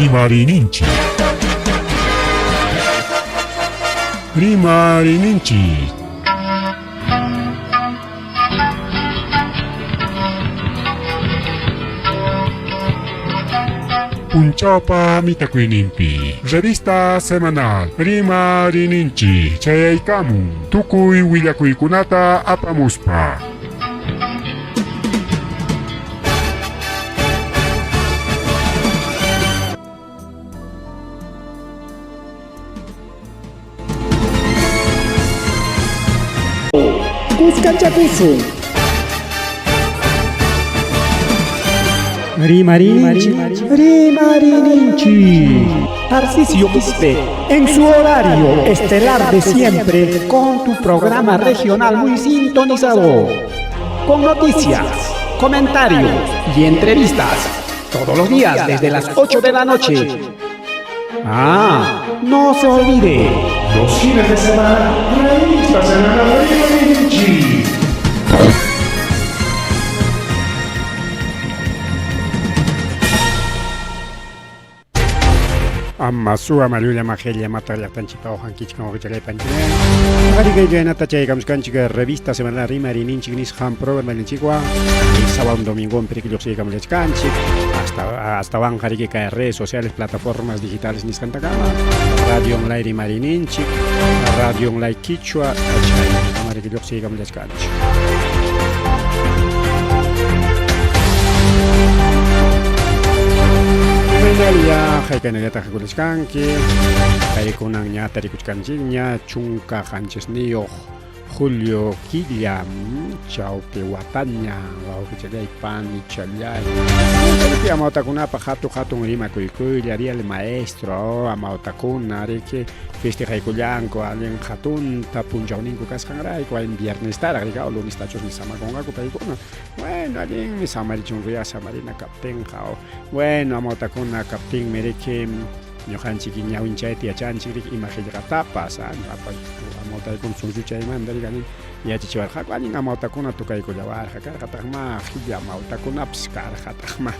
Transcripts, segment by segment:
Rimarininchik. Rimarininchik. Punchawpa mitakuyninpi Revista semanal Rimarininchik chayaykamun tukuy willakuykunata apamuspa. Kuskanchakusun. Rimarininchik, Rimarininchik. Tarcisio Quispe, en su horario estelar de siempre, con tu programa regional muy sintonizado. Con noticias, comentarios y entrevistas. Todos los días desde las 8 de la noche. Ah, no se olvide. Los fines de semana, revista semanal Rimarininchik. Amasua Malulla Majella Mata llaqtanchikpa uqankichik wawqichallaypanchik. Qarikay chaynata chaykamuskanchik revista semanal Rimarininchik nisqan programanchikwan sábado domingo piriki lluqsiykamullachkanchik hasta astawanqa riki kay redes sociales plataformas digitales nisqantakama radio online Rimarininchik radio online Quichua chaykama riki lluqsiykamullachkanchik. Imaynalla haykaynallataq hakulachkanki kaykunan ña tarikuchkanchikña 17 julio killa chawpi wataña wawqichallay panichallay kaypi amawtakunapaq hatu hatun rimakuykuylla día del maestro amawtakuna riki festejaykullanku allin hatunta punchawninku kasqanrayku allin viernestaraq riki lunestachusmi samakunqaku paykuna. Bueno, allinmi samarichunkuya samarina kaptinqa. Bueno, amawtakuna kaptinmi riki ñuqanchik ñawinchayta yachanchik riki ima qillqatapas amawtaykuna sunsuchaymanta riki allin yachachiwarqaku allin amawtakuna tukaykullawarqa karqataqma qilla amawtakunapas karqataqma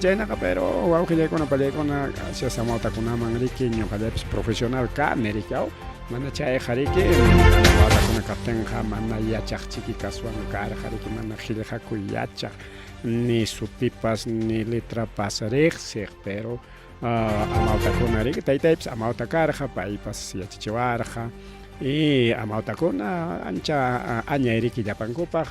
chaynaqa pero wawqillaykuna pallaykuna gracias amawtakunaman riki ñuqallaypas profesional kani riki aw mana chayqa riki amawtakuna kaptinqa mana yachaqchiki kaswan karqa riki mana qillqakuy yachaq ni sutipas ni letrapas riqsiq pero amawtakuna riki taytaypas amawta karqa paypas yachachiwarqa y amawtakuna ancha añay riki llapankupaq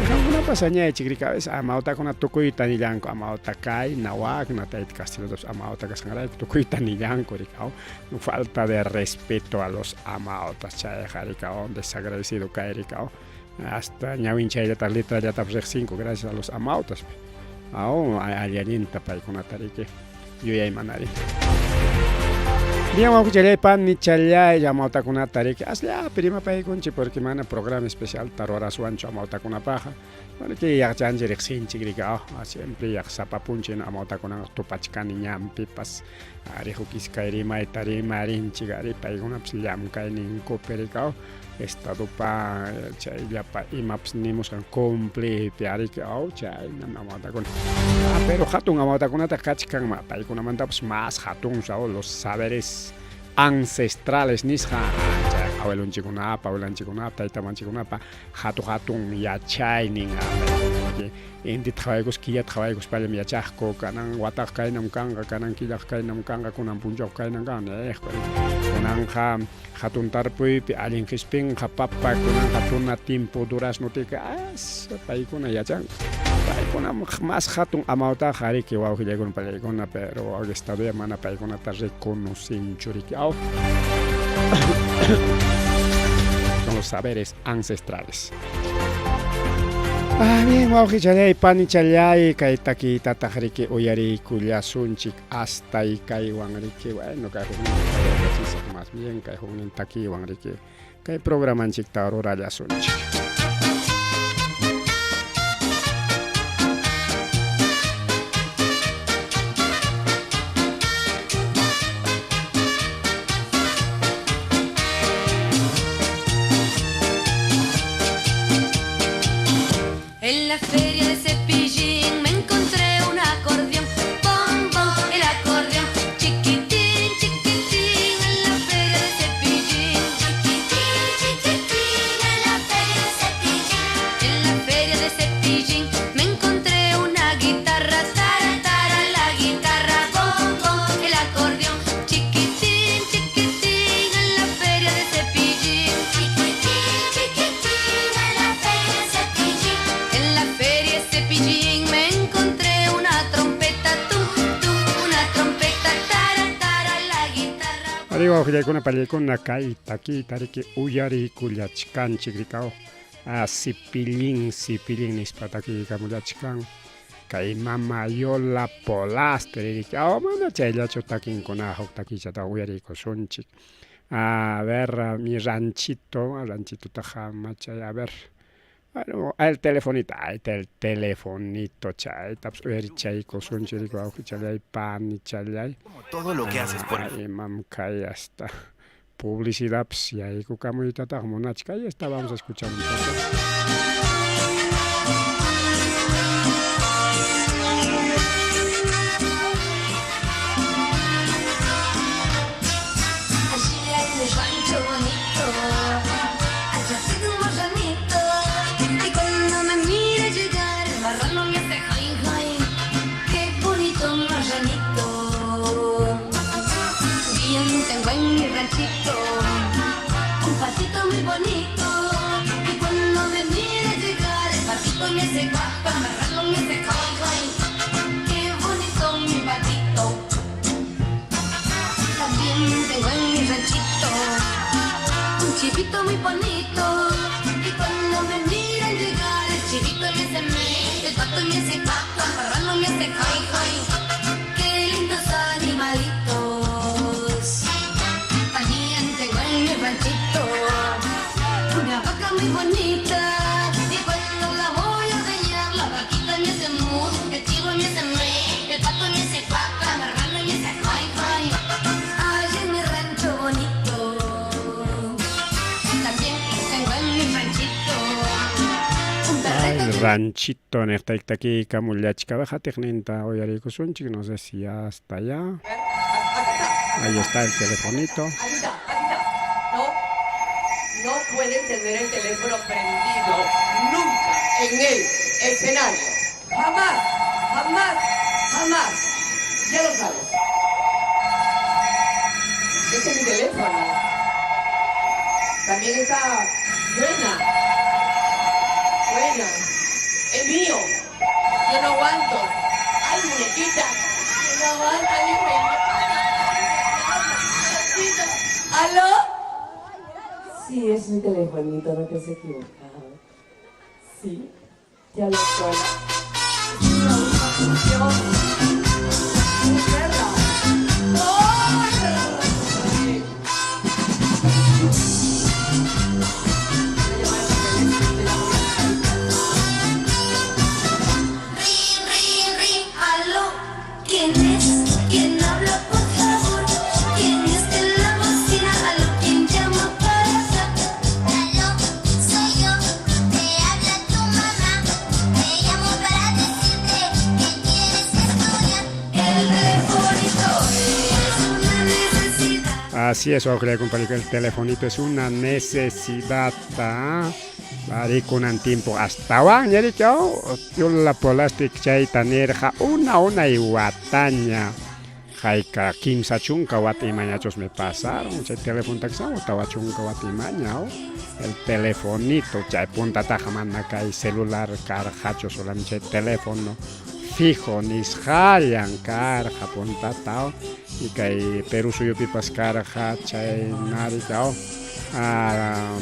qamkunapas añaychik riki a veces amawtakuna tukuyta nillanku amawta kayna wakna tayta Castillotapas amawta kasqanrayku tukuyta nillanku riki aw falta de respeto a los amawtas chayqa riki aw desagradecido kay riki aw hasta ñawinchayllata letrallatapas riqsinku gracias a los amawtas aw alli allinta paykunata riki yuyaymanari. Bien, wawqichallay, panichallay, amawtakunata riki asllapi rimapaykunchik porque mana programa especialta ruraswanchu amawtakunapaqqa. Porque yaqchanchik riqsinchik riki siempre yaq sapa punchaw amawtakunaqa tupachkani ñanpipas ari huk iskay rimayta rimarinchik ari paykunapas llamkayninkupi riki estadopa chay llapa imapas nimusqan cumpliypi ariki aw chaynam amawtakuna. Pero hatun amawtakunataq kachkan paykunamantapas mas hatun los saberes ancestrales nisqa chay abuelonchikkunapa abuelanchikkunapa taytamanchikkunapa hatu hatun yachaynin intita qhawaykuspa killata qhawaykuspallam yachaqku kanan wataqa kaynam kanqa kanan killaqa kaynam kanqa kunan punchawqa kaynam kanqa niqku kunanqa hatun tarpuypi allin qispinqa papa kunanqa tuna timpu durazno tika as paykuna yachanku paykunam mas hatun amawtaqa riki wawqillaykuna pallaykuna pero estadoya mana paykunata reconocinchu riki aw son los saberes ancestrales. Bien, wawqichallay, panichallay, kay takiytataq riki uyariykullasunchik astay kaywan riki, bueno, kay huknin más bien kay huknin takiywan riki, kay programanchikta rurallasunchik. En la feria de Cepillín me encontré un acordeón, bom, bom, el acordeón, chiquitito. Ari wawqillaykuna pallaykuna kay takiyta riki uyariykullachkanchik rikaw sipillin sipillin nispa takiykamullachkan kay mama Yola Polastri riki aw mana chayllachu takinkuna huk takiychata uyariykusunchik a ver mi ranchito ranchitotaqa machay a ver Bueno, el telefonito, ay, el telefonito, chaytapas uyarichaykusunchik riki wawqichallay, panichallay. Todo lo que haces por Ah, imam kay hasta publicidadpas yaykukamuytataq munachik. Ahí está, vamos a escuchar un poco. Allí hay un rancho bonito, allá tengo un marranito. Y cuando me mira llegar, el marrano me hace jai jai. Qué bonito marranito. Bien tengo en mi ranchito un patito muy bonito. Y cuando me mira llegar, el patito me hace guapa, el marrano me hace jai jai. Qué bonito mi patito. También tengo en mi ranchito un chivito muy bonito. Y cuando me miran llegar, el chivito me hace me, el pato me hace pato, el marrano me hace jai jai. Qué lindos animalitos. También tengo en mi ranchito una vaca muy bonita. Y cuando la voy a ordeñar, la vaquita me hace mu, el chivo me hace me, el pato me hace cuaca, el marrano me hace jai jai. Allá en mi rancho bonito. También tengo en mi ranchito un Ay, perrito que ranchito niqtayki takiykamullachik. A ver, hatiqninta uyariykusunchik, no sé si ya está allá. Ahí está el telefonito. Aquí está, aquí está. No, no pueden tener el teléfono prendido nunca en el escenario. Jamás, jamás, jamás. Ya lo sabes. Este es mi teléfono. También está buena. Buena. Es mío. Yo no aguanto. Ay, muñequita. Yo no aguanto. Alguien me llama. ¿Aló? Sí, es mi telefonito, no te has equivocado. Sí, ya lo suena. Yo, mi perra. ¡Ay! Ring, ring, ring, aló. ¿Quién es? ¿Quién habla, por favor? ¿Quién está en la bocina? Aló, ¿quién llama para acá? Aló, soy yo, te habla tu mamá. Te llamo para decirte que tienes que estudiar. El telefonito es una necesidad. Así es, ojalá compadre, que el telefonito es una necesidad. ¿Ah? Ari kunan tiempo astawan ñariki Yola Polastri chayta nirqa una una y wataña hayka kimsa chunka wata imañachus me pasaron chay teléfono taksama tawa chunka wata imaña el telefonito chay puntataqa mana kay celular karqachu solamente chay teléfono fijo nisqallan karqa puntata y kay Perú suyupipas karqa chay narika a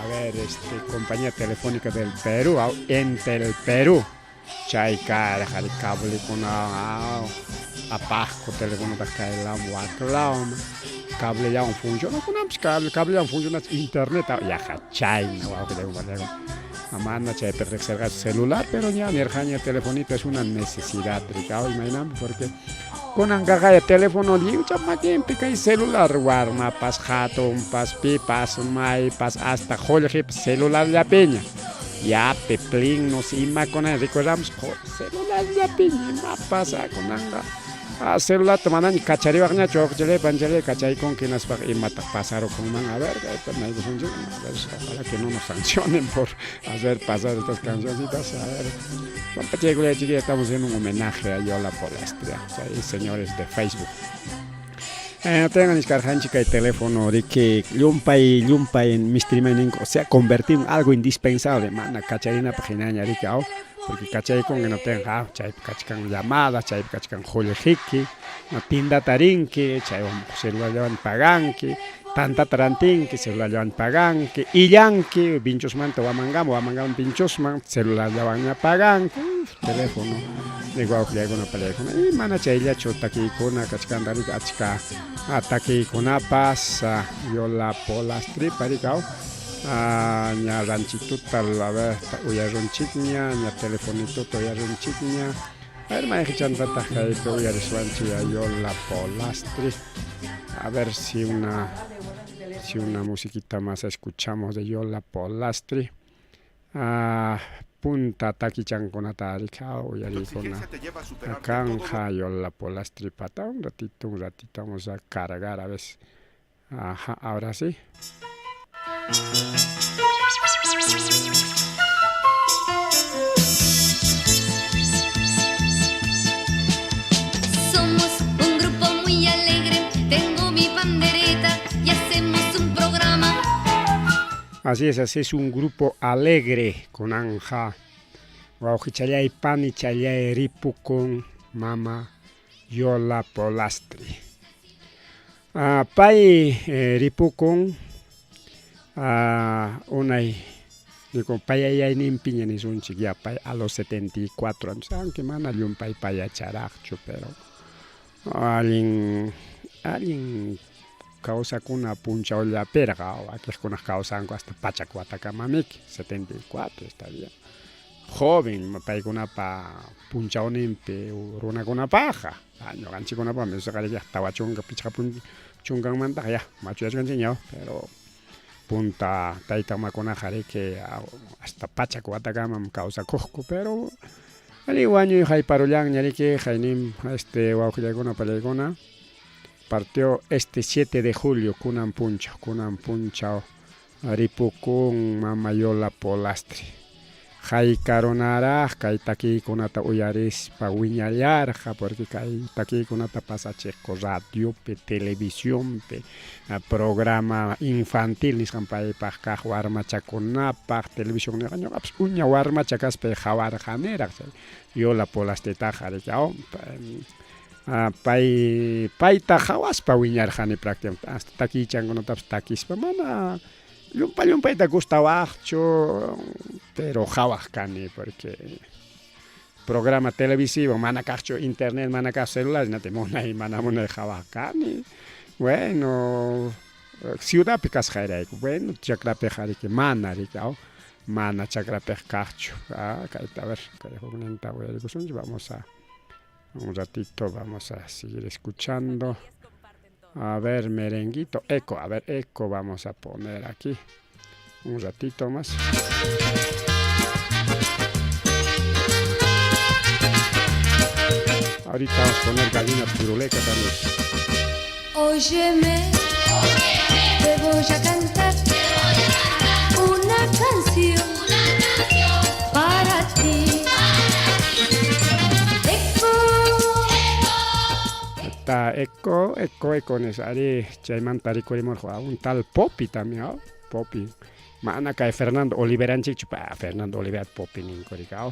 ver compañía telefónica del Perú Entel Perú chay karqa cablekuna apaqku telefonota kaylawan waklawan cablellawan funciona kunanpis cablellawan funcionach internet yaqa chayna wawqillayku mana chaypi riqsirqachu celular pero ña nirqaña telefonito es una necesidad rikaw imaynanpi porque kunanqa teléfono lliwcha makinpi kay celular warmapas hatunpas pipas maypas hasta qullqipas celularllapiña yapi plinnos imakuna recordamos celularllapiña imapas kunanqa celularta manaña kachariwaqñachu wawqichalay panichalay kachaykunki hinaspaqa imataq pasarukunman a ver a ver ojalá que no nos sancionen por hacer pasar estas cancioncitas a ver chiquilla estamos haciendo un homenaje a Yola Polastri o señores de Facebook tengan niskarqanchik kay teléfono riki llumpay llumpay mistrimayninku o sea convertido en algo indispensable mana kacharinapaq hinaña riki aw. Porque kachaykunki hinaptinqa chaypi kachkan llamada, chaypi kachkan qullqiki, tindata rinki, chaywan celularllawan paganki, tantata rantinki, celularllawan paganki, illanki, Vinchosmanta Huamangaman, Huamangaman Vinchosman, celularllawanña paganki, teléfono, wawqillaykuna palaykuna, y mana chayllachu takiykuna kachkanta riki achka takiykunapas Yola Polastripa riki aw ña ranchituta a ver uyarunchikña, ña telefonituta uyarunchikña, a ver mayqichantataq kaypi uyariswanchik Yola Polastri, a ver si una si una musiquita más escuchamos de Yola Polastri. Punta takichankunata riki uyariykuna kanja Yola Polastri pata un ratito vamos a cargar a veces. Ajá, ahora sí. Somos un grupo muy alegre, tengo mi pandereta y hacemos un programa. Así es un grupo alegre con anja. Wawqichallay panichallay ripukun mama Yola Polastri. Pay ripukun unay digo payayayninpiña nisunchik ya pay a los 74 años, aunque mana llumpay payacharaqchu, pero allin allin kawsakuna punchawllapirqa wakiqkunaq kawsanku hasta pachak watakamamiki, 74 está bien. Joven paykunapa punchawninpi runakunapaqqa, ñuqanchikkunapaqmi saqariqa 40 pichqa chunkanmantaqa ya machuyachkanchikña, pero punta tayta mamakunaqa riki hasta pachak watakamam kawsakuqku, pero ari wañuy hayparullanña riki haynin wawqillaykuna palaykuna partió este 7 de julio kunan punchaw ripukun mama Yola Polastri. Haykarunaraq kay takiykunata uyarispa wiñallarqa, porque kay takiykunata pasachiqku radiopi, televisionpi, programa infantil nisqan paypaq kaq warmachakunapaq, televisión nisqa ñuqapas uña warmacha kaspay qhawarqaniraq chay Yola Polastritaqa riki aw pay payta qhawaspa wiñarqani prácticamente hasta takiychankunatapas takispa mana llumpa llumpayta gustawaqchu, pero qhawaq kani porque programa televisivo mana kaqchu internet, mana kaq celular, hinata munay mana munay qhawaq kani. Bueno, ciudadpi kasqayrayku, bueno, chakrapiqa riki mana riki aw mana chakrapiqa kaqchu. Kayta a ver, kay hukninta uyarikusunchik, vamos a un ratito vamos a seguir escuchando. A ver, merenguito, eco, a ver, eco vamos a poner aquí un ratito más. Ahorita vamos a poner gallina turuleca también. Óyeme, te voy a cantar una canción para ti. Eco. Está eco, eco, eco, ari chaymanta rikurimurqa un tal Popi también, ¿no? Popi. Mana kay Fernando Oliveranchikchu, pa Fernando Olivera Popi ninku riki, aw.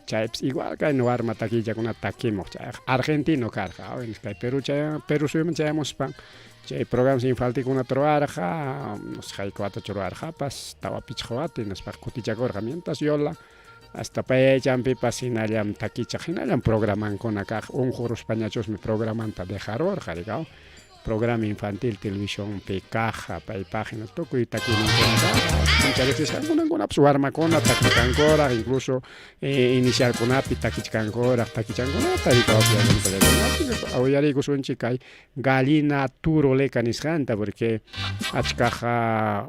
Chaypis igual kay warma takichakuna takimuq, chay argentino karqa, aw, kay Perú chay Perú suyuman chayamuspa chay programas infantilkunata ruwarqa, no sé hayka watachu ruwarqapas, tawa pichqa wata hinaspa kutichakurqa mientras Yola hasta payaychanpipas hinallam takichaq, hinallam programankuna kaq, unquruspañachusmi programanta dejarurqa riki, aw. Programa infantil televisionpi kaq paypaq hina tukuy takiyninkuna kaq, ancha riqsisqankunakunapas warmakuna takichkankuraq, incluso inicialkunapi takichkankuraq, takichankunata uyariykusunchik kay gallina turuleca nisqanta, porque achkaq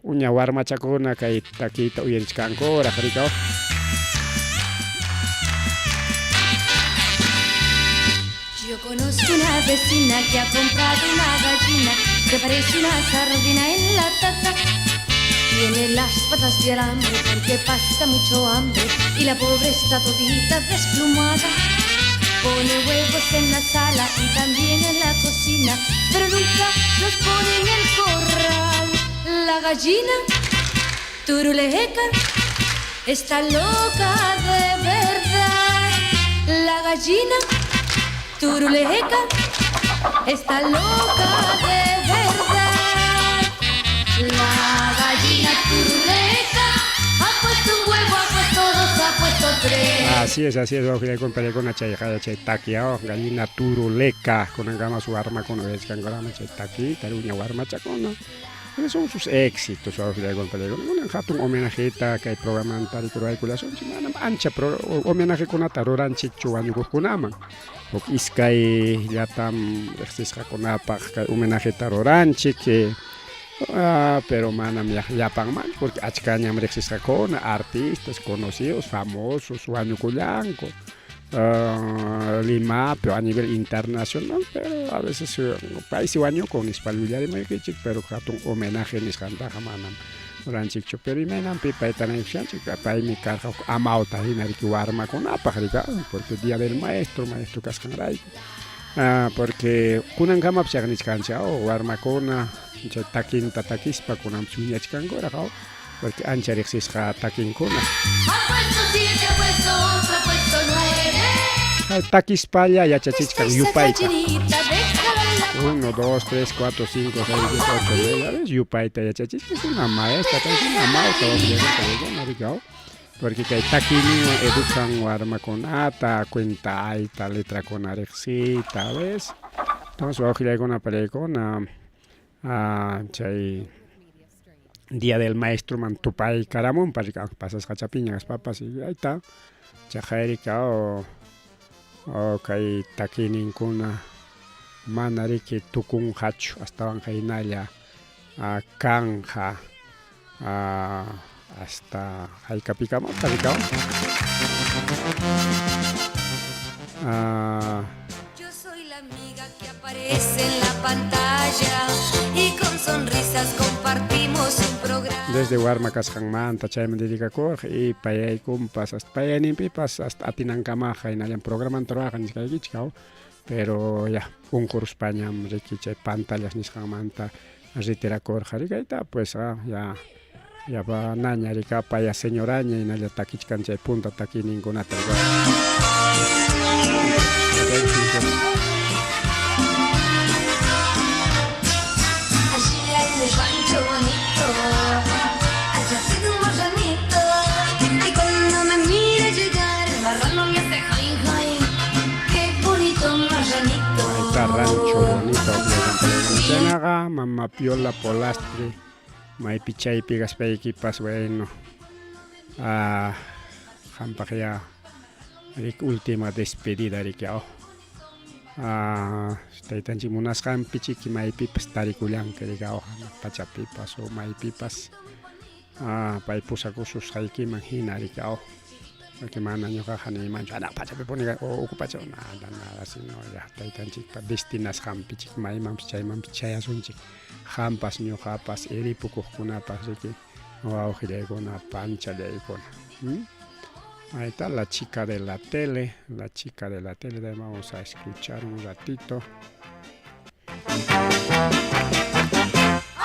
uña warmachakuna kay takiyta uyarichkankuraq riki, aw. Yo conozco una vecina que ha comprado una gallina que parece una sardina en la taza. Tiene las patas de alambre porque pasa mucho hambre y la pobre está todita desplumada. Pone huevos en la sala y también en la cocina, pero nunca los pone en el corral. La gallina turuleca está loca de verdad. La gallina turuleca está loca de verdad. La gallina turuleca ha puesto un huevo, ha puesto dos, ha puesto tres. Así es, así es, wawqillaykuna pallaykuna chayqa chay takiyaw gallina turuleca kunankama su warmakuna uyarichkankuraqmi chay takita uña warmachakuna. Son sus éxitos, wawqillaykuna pallaykuna. Kunan hatun homenajeta kay programanta rikuraykullasunchik manam ancha homenajekunata ruranchikchu wañukuqkunaman. Huk iskayllatam riqsisqakunapaq kay homenajeta ruranchik, pero manam llapanmanchu porque achkañam riqsisqakuna, artistas conocidos, famosos, wañukullanku. Limapi a nivel internacional, pero a veces paysi wañukun nispa willarimaykichik, pero hatun homenaje nisqantaqa manam ruranchikchu. Pero imaynanpi payta naykushanchik, paymi karqa huk amawta hina riki warmakunapaq riki, porque día del maestro, maestro kasqanrayku. Porque kunankamapas chaqnichkanchik, warmakuna chay takinta takispa kunanpas wiñachkankuraq, porque ancha riqsisqa takinkuna. Ha puesto siete, ha puesto ocho, ha puesto nueve. Takispalla yachachichkan Esa yupayta. gallinita déjala en la 1, 2, 3, 4, 5, 6, 7, 8, 9, ya ves, yupayta yachachichkan, es una maestra, es una amawta, porque kay takiyninwan educan warmakunata, cuentayta, letrakuna riqsiyta, ¿ves? Entonces, wawqillaykuna pallaykuna, chay Día del Maestro man tupaykaramunpa, pasasqachapiña kaspapas, y ahí está, chaqayrika o kay takiyninkuna mana riki tukunqachu, astawan hinalla kanja hasta haykapikamapas rika. Yo soy la amiga que aparece en la pantalla y con sonrisas compartimos un programa. Desde warma kasqanmanta chayman dedicakurqa y payaykunpas hasta payayninpipas hasta atinankamaqa hinallam programanta ruwarqa nisqaykichik, pero ya unquruspañam riki chay pantallas nisqanmanta retirakurqa riki, ahí pues ya ya va naña rika paya señoraña hinalla takichkan chay punta takiyninkunata. Allí hay un rancho bonito, allá tengo un marranito. Y cuando me mira llegar, el marrano me hace jai jai. Qué bonito marranito. Ahí está rancho bonito. Chaynaqa mama Piola Polastri maypi chaypi kaspaykipas, bueno, qampaq ya riki última despedida riki, taytanchik munasqanpi chiki maypipas tarikullanki riki, hanaq pachapipas o maypipas, pay pusakususqaykiman hina riki, porque mana ñuqaqa niymanchu hanaq pachapipuni o uku pacha, nada, nada, sino ya taytanchikpa destinasqanpi chik maymanpas chaymanpas chayasunchik, qampas ñuqapas ripukuqkunapas riki, wawqillaykuna panchallaykuna. Ahí está la chica de la tele, la chica de la tele, vamos a escuchar un ratito.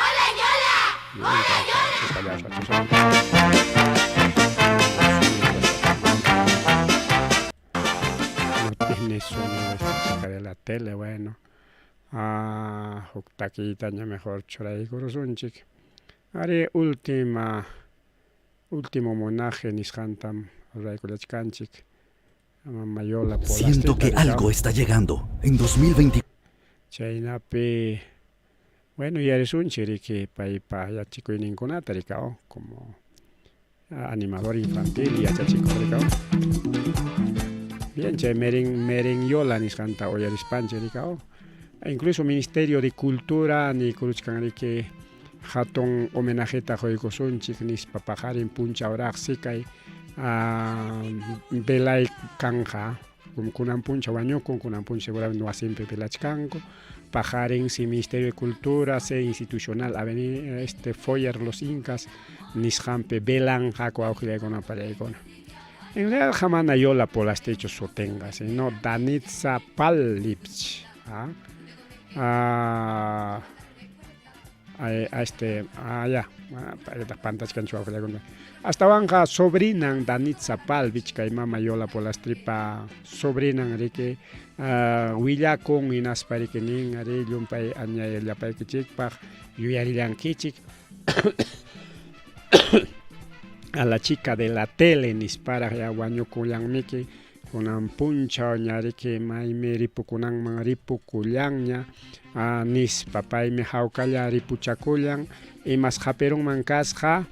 ¡Hola, Yola! ¡Hola, Yola! No tiene sonido esta chica de la tele, bueno. Huk takiytaña mejor churaykurusunchik. Ari última, último homenaje nisqantam ruraykullachkanchik. Mama Yola Siento que Polastri algo está llegando. En 2024 Chaynapi, bueno, yuyarisunchik riki paypa yachikuyninkunata rika, como animador infantil y yachachikuq rika. Bien, chay merenyola nisqanta uyarispanchik rika, Incluso Ministerio de Cultura niykuruchkan riki hatun homenajeta quykusunchik nispa paqarin punchawraqsi kay velay kanja, kunan punchaw wañukun, kunan punchaw seguramente wasinpi velachkanku, paqarin si Ministerio de Cultura, sede institucional, avenida Foyer Los Incas nisqanpi velanqaku wawqillaykuna pallaykuna. En realidad mana Yola Polastrichu sutinqa, sino Danitza Palipch. a este ah ya paytaq pantachkanchu wawqillaykuna astawanqa sobrinan Danitza Palvich kay mama Yola Polastripa sobrinan riki willakun hinaspa riki nin ari llumpay añay llapaykichikpaq yuyarillankichik a la chica de la tele nisparaq ya wañukullanmiki kunan punchaw ña riki maymi ripukunanman ripukullanña nispa paymi hawkalla ripuchakullan imas hapirunman kasqa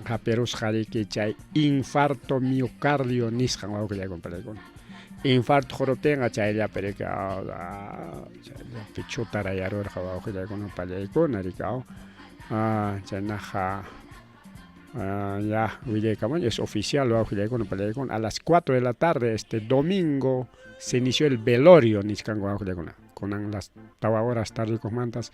hapirusqa riki chay infarto miocardio nisqan wawqillaykuna panaykuna infarto quruptinqa chayllapi riki chayllapi chutarayarurqa wawqillaykuna pallaykuna riki chaynaqa ya willaykamuñ es oficial wawqillaykuna pallaykuna a las 4 de la tarde este domingo se inició el velorio nichkanku wawqillaykuna kunan las tawa horas tardekuqmantas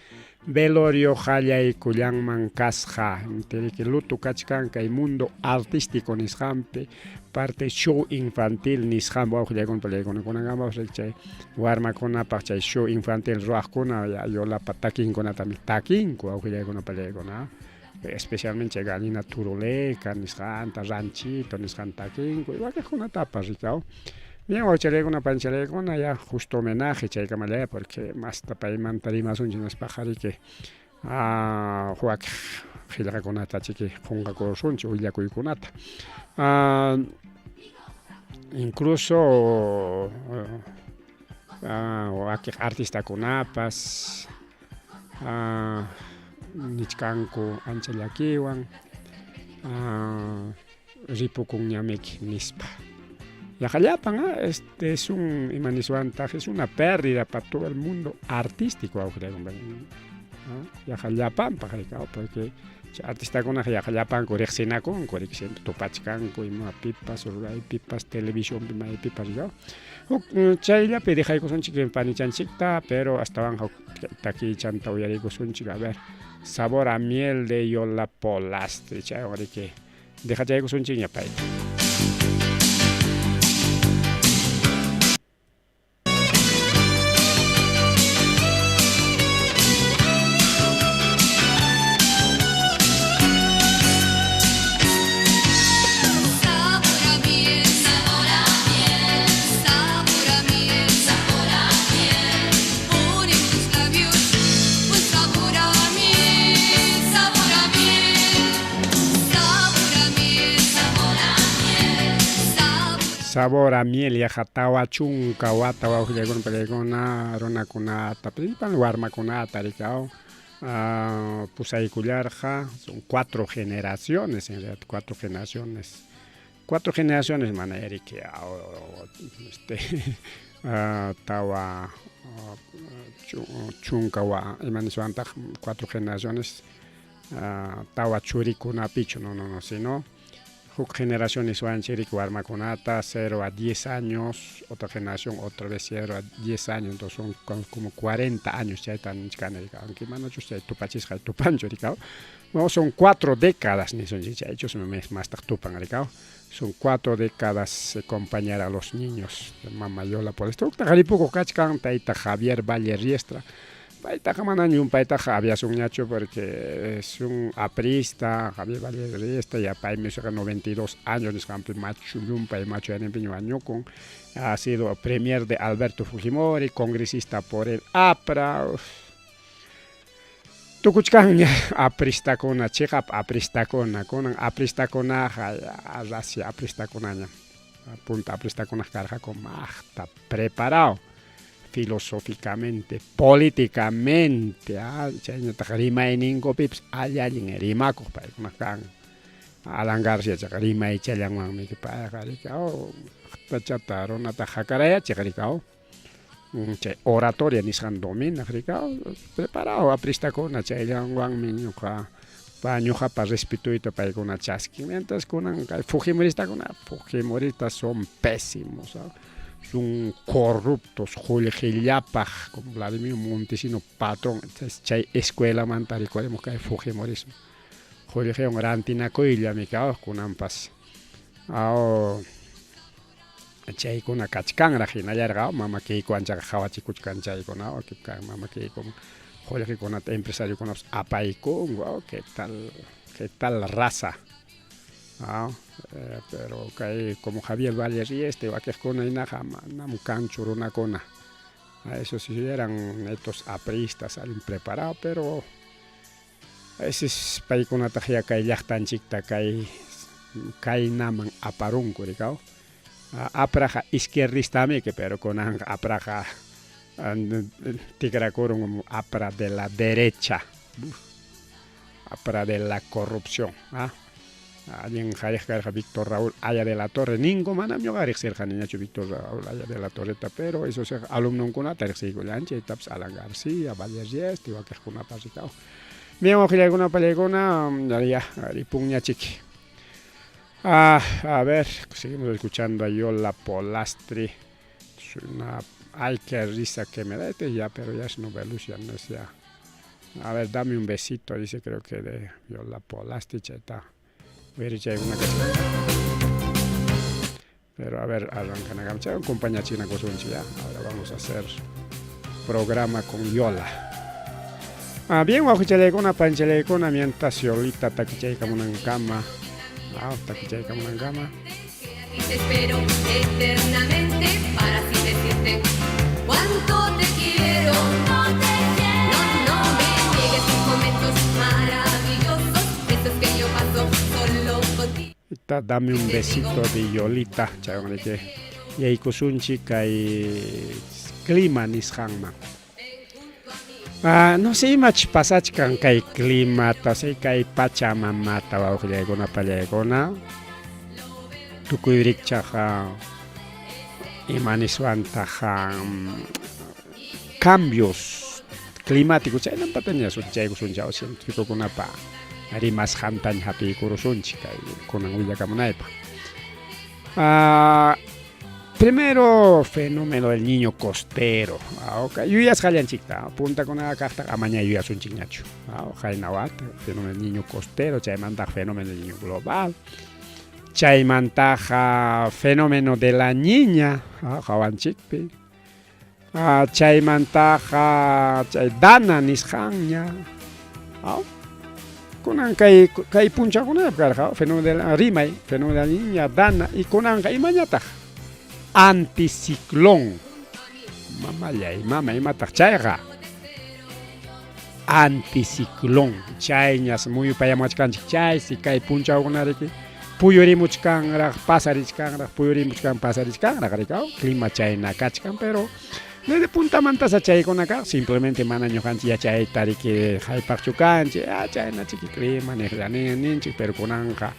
velorio qallaykullanman kasqa riki luto kachkan kay mundo artístico nisqanpi parte show infantil nisqanpi wawqillaykuna pallaykuna kunankama chay warmakunapaq chay show infantil ruwaqkuna Yolapa takinkunatami takinku wawqillaykuna pallaykuna especialmente chay gallina turuleca nisqanta ranchito nisqanta takinku wakiqkunatapas riki bien wawchalaykuna panchalaykuna ya justo homenaje chaykamallaya porque masta paymanta rimasunchik nispaqa riki wakiq qillqakunata chiki qunqakurusunchik willakuykunata incluso wakiq artistakunapas nichkanku ancha llakiwan ripukunñamiki nispa yaqa llapan este es un ima niswantaq es una pérdida para todo el mundo artístico wawqillaykuna yaqa llapanpaq riki porque chay artistakunaqa yaqa llapanku riqsinakunku riki siempre tupachkanku imapipas ruraypipas televisionpi maypipas riki huk chayllapi dejaykusunchik panichanchikta pero astawanqa huk takiychanta uyariykusunchik a ver sabor a miel de Yola Polastri chaywan riki dejachaykusunchikña payta. Sabor a miel, sabor a miel, sabor a miel, sabor a miel. Pon en tus labios un sabor a miel, sabor a miel, sabor a miel, sabor a miel, sabor. Sabor a miel yaqa tawa chunka wata wawqillaykuna pallaykuna runakunata principal warmakunata riki pusaykullarqa son cuatro generaciones en realidad cuatro generaciones cuatro generaciones mana riki este tawa chunka ima niswantaq cuatro generaciones tawa churikunapichu no no no sino huk generación niswanchik riki warmakunata 0 a 10 años otra generación otra vez 0 a 10 años entonces son como 40 años chayta nichkani riki aunque manachus chay tupachisqa tupanchu riki no son 4 décadas nisunchik chaychus mastaq tupan riki son 4 décadas acompañar a los niños mama Yola Polastri huktaq ripukuq kachkan tayta Javier Valle Riestra paytaqa mana llumpaytaqa aviasunñachu porque es un aprista Javier Valle Riestra ya paymi 92 años nisqanpi machu llumpay machuyaninpiña wañukun ha sido premier de Alberto Fujimori congresista por el APRA tukuchkanña apristakuna chiqap apristakuna kunan apristakunaqa rasya apristakunaña punta apristakunaq karqaku maqta preparado filosóficamente, políticamente, chayñataq rimayninkupipas alli allin rimakuq paykuna kan. Alan García chaqa rimaychallanwanmi payqa riki aqtachata runata hakarayachiq riki chay oratoria nisqan dominaq riki preparado apristakuna chayllanwanmi ñuqa pa ñuqapa respetuyta paykuna chaskin mientras kunan kay fujimoristakuna fujimoristas son pésimos son corruptos qullqillapaq como Vladimir Montesino patrón chay escuelamanta rikurimuk kay fujimorismo qullqiwan rantinakuyllami kunanpas Chaykuna kachkanraq hinallarqa mama Keiko anchaqa qhawachikuchkan chaykuna mama Keiko qullqikunata empresariokunapas apaykunku qué tal qué tal raza ah, eh, pero kay como Javier Valle Rieste wakiqkuna hinaqa manam kanchu runakuna ah, eso sí eran netos apristas allin preparados pero A veces paykunataq ya kay llaqtanchikta kay kaynaman aparunku rikaw. Apraqa izquierdistamiki pero kunanqa apraqa tikrakurun apra de la derecha, apra de la corrupción. Ah. Allin qhariq karqa Víctor Raúl Aya de la Torre ninku, manam ñuqa riqsirqaniñachu Víctor Raúl Aya de la Torreta, pero eso sí alumnonkunata riqsiykullanchik, chaytapas Alan García, Valle Rieste, wakiqkunapas rikaw. Bien, wawqillaykuna pallaykuna, ya ripunñachik. Ah, a ver, seguimos escuchando a Yola Polastri. Es una, ay, qué risa que me da este ya, pero ya es novelucia, no es ya. A ver, dame un besito, dice creo que de Yola Polastri, chayta. Una Pero a ver, arrancan a compañía china ya. Ahora vamos a hacer programa con Yola. Ah, bien, wawqichallaykuna, panichallaykuna, mientras Yolita takichaykamunankama. Ah, takichaykamunankama. Te espero eternamente para así decirte cuánto te quiero. No, no me niegues tus momentos maravillosos, esos que yo paso solo contigo. Ita, dame un besito de Yolita, chaywan yaykusunchik kay clima nisqanman. Ah, no sé imach pasachkan kay climata, say kay pachamamata wawqillaykuna pallaykuna. Tukuy rikchaq ima niswantaq cambios climáticos chaynanpataña sutichaykusunchik científicokunapa rimasqantaña hapiykurusunchik kay kunan willakamunaypaq. Ah, primero fenómeno del niño costero. Ah, okay. Yuyasqallanchikta puntakunaqa kaqtaq amaña yuyasunchikñachu. Ah, qayna wata fenómeno del niño costero, chaymantaq fenómeno del niño global. Chaymantaqa fenómeno de la niña, ah, qawanchikpi. Ah, chaymantaqa chay dana nisqanña. Ah, kunan kay kay punchawkunapi karqa fenómeno de la rimay, fenómeno de la niña, dana y kunanqa imañataq anticiclón. Mamallay, mama imataq chayqa? Anticiclón. Chayñas muyupayamuwachkanchik chaysi kay punchawkunariki puyurimuchkanraq, pasarichkanraq, puyurimuchkan, pasarichkanraq rikaw, clima chayna kachkan, pero desde puntamantasa chaykuna kaq, simplemente mana ñuqanchik yachayta riki haypaqchu kanchik, ah, chayna chiki clima niqlla ninchik, pero kunanqa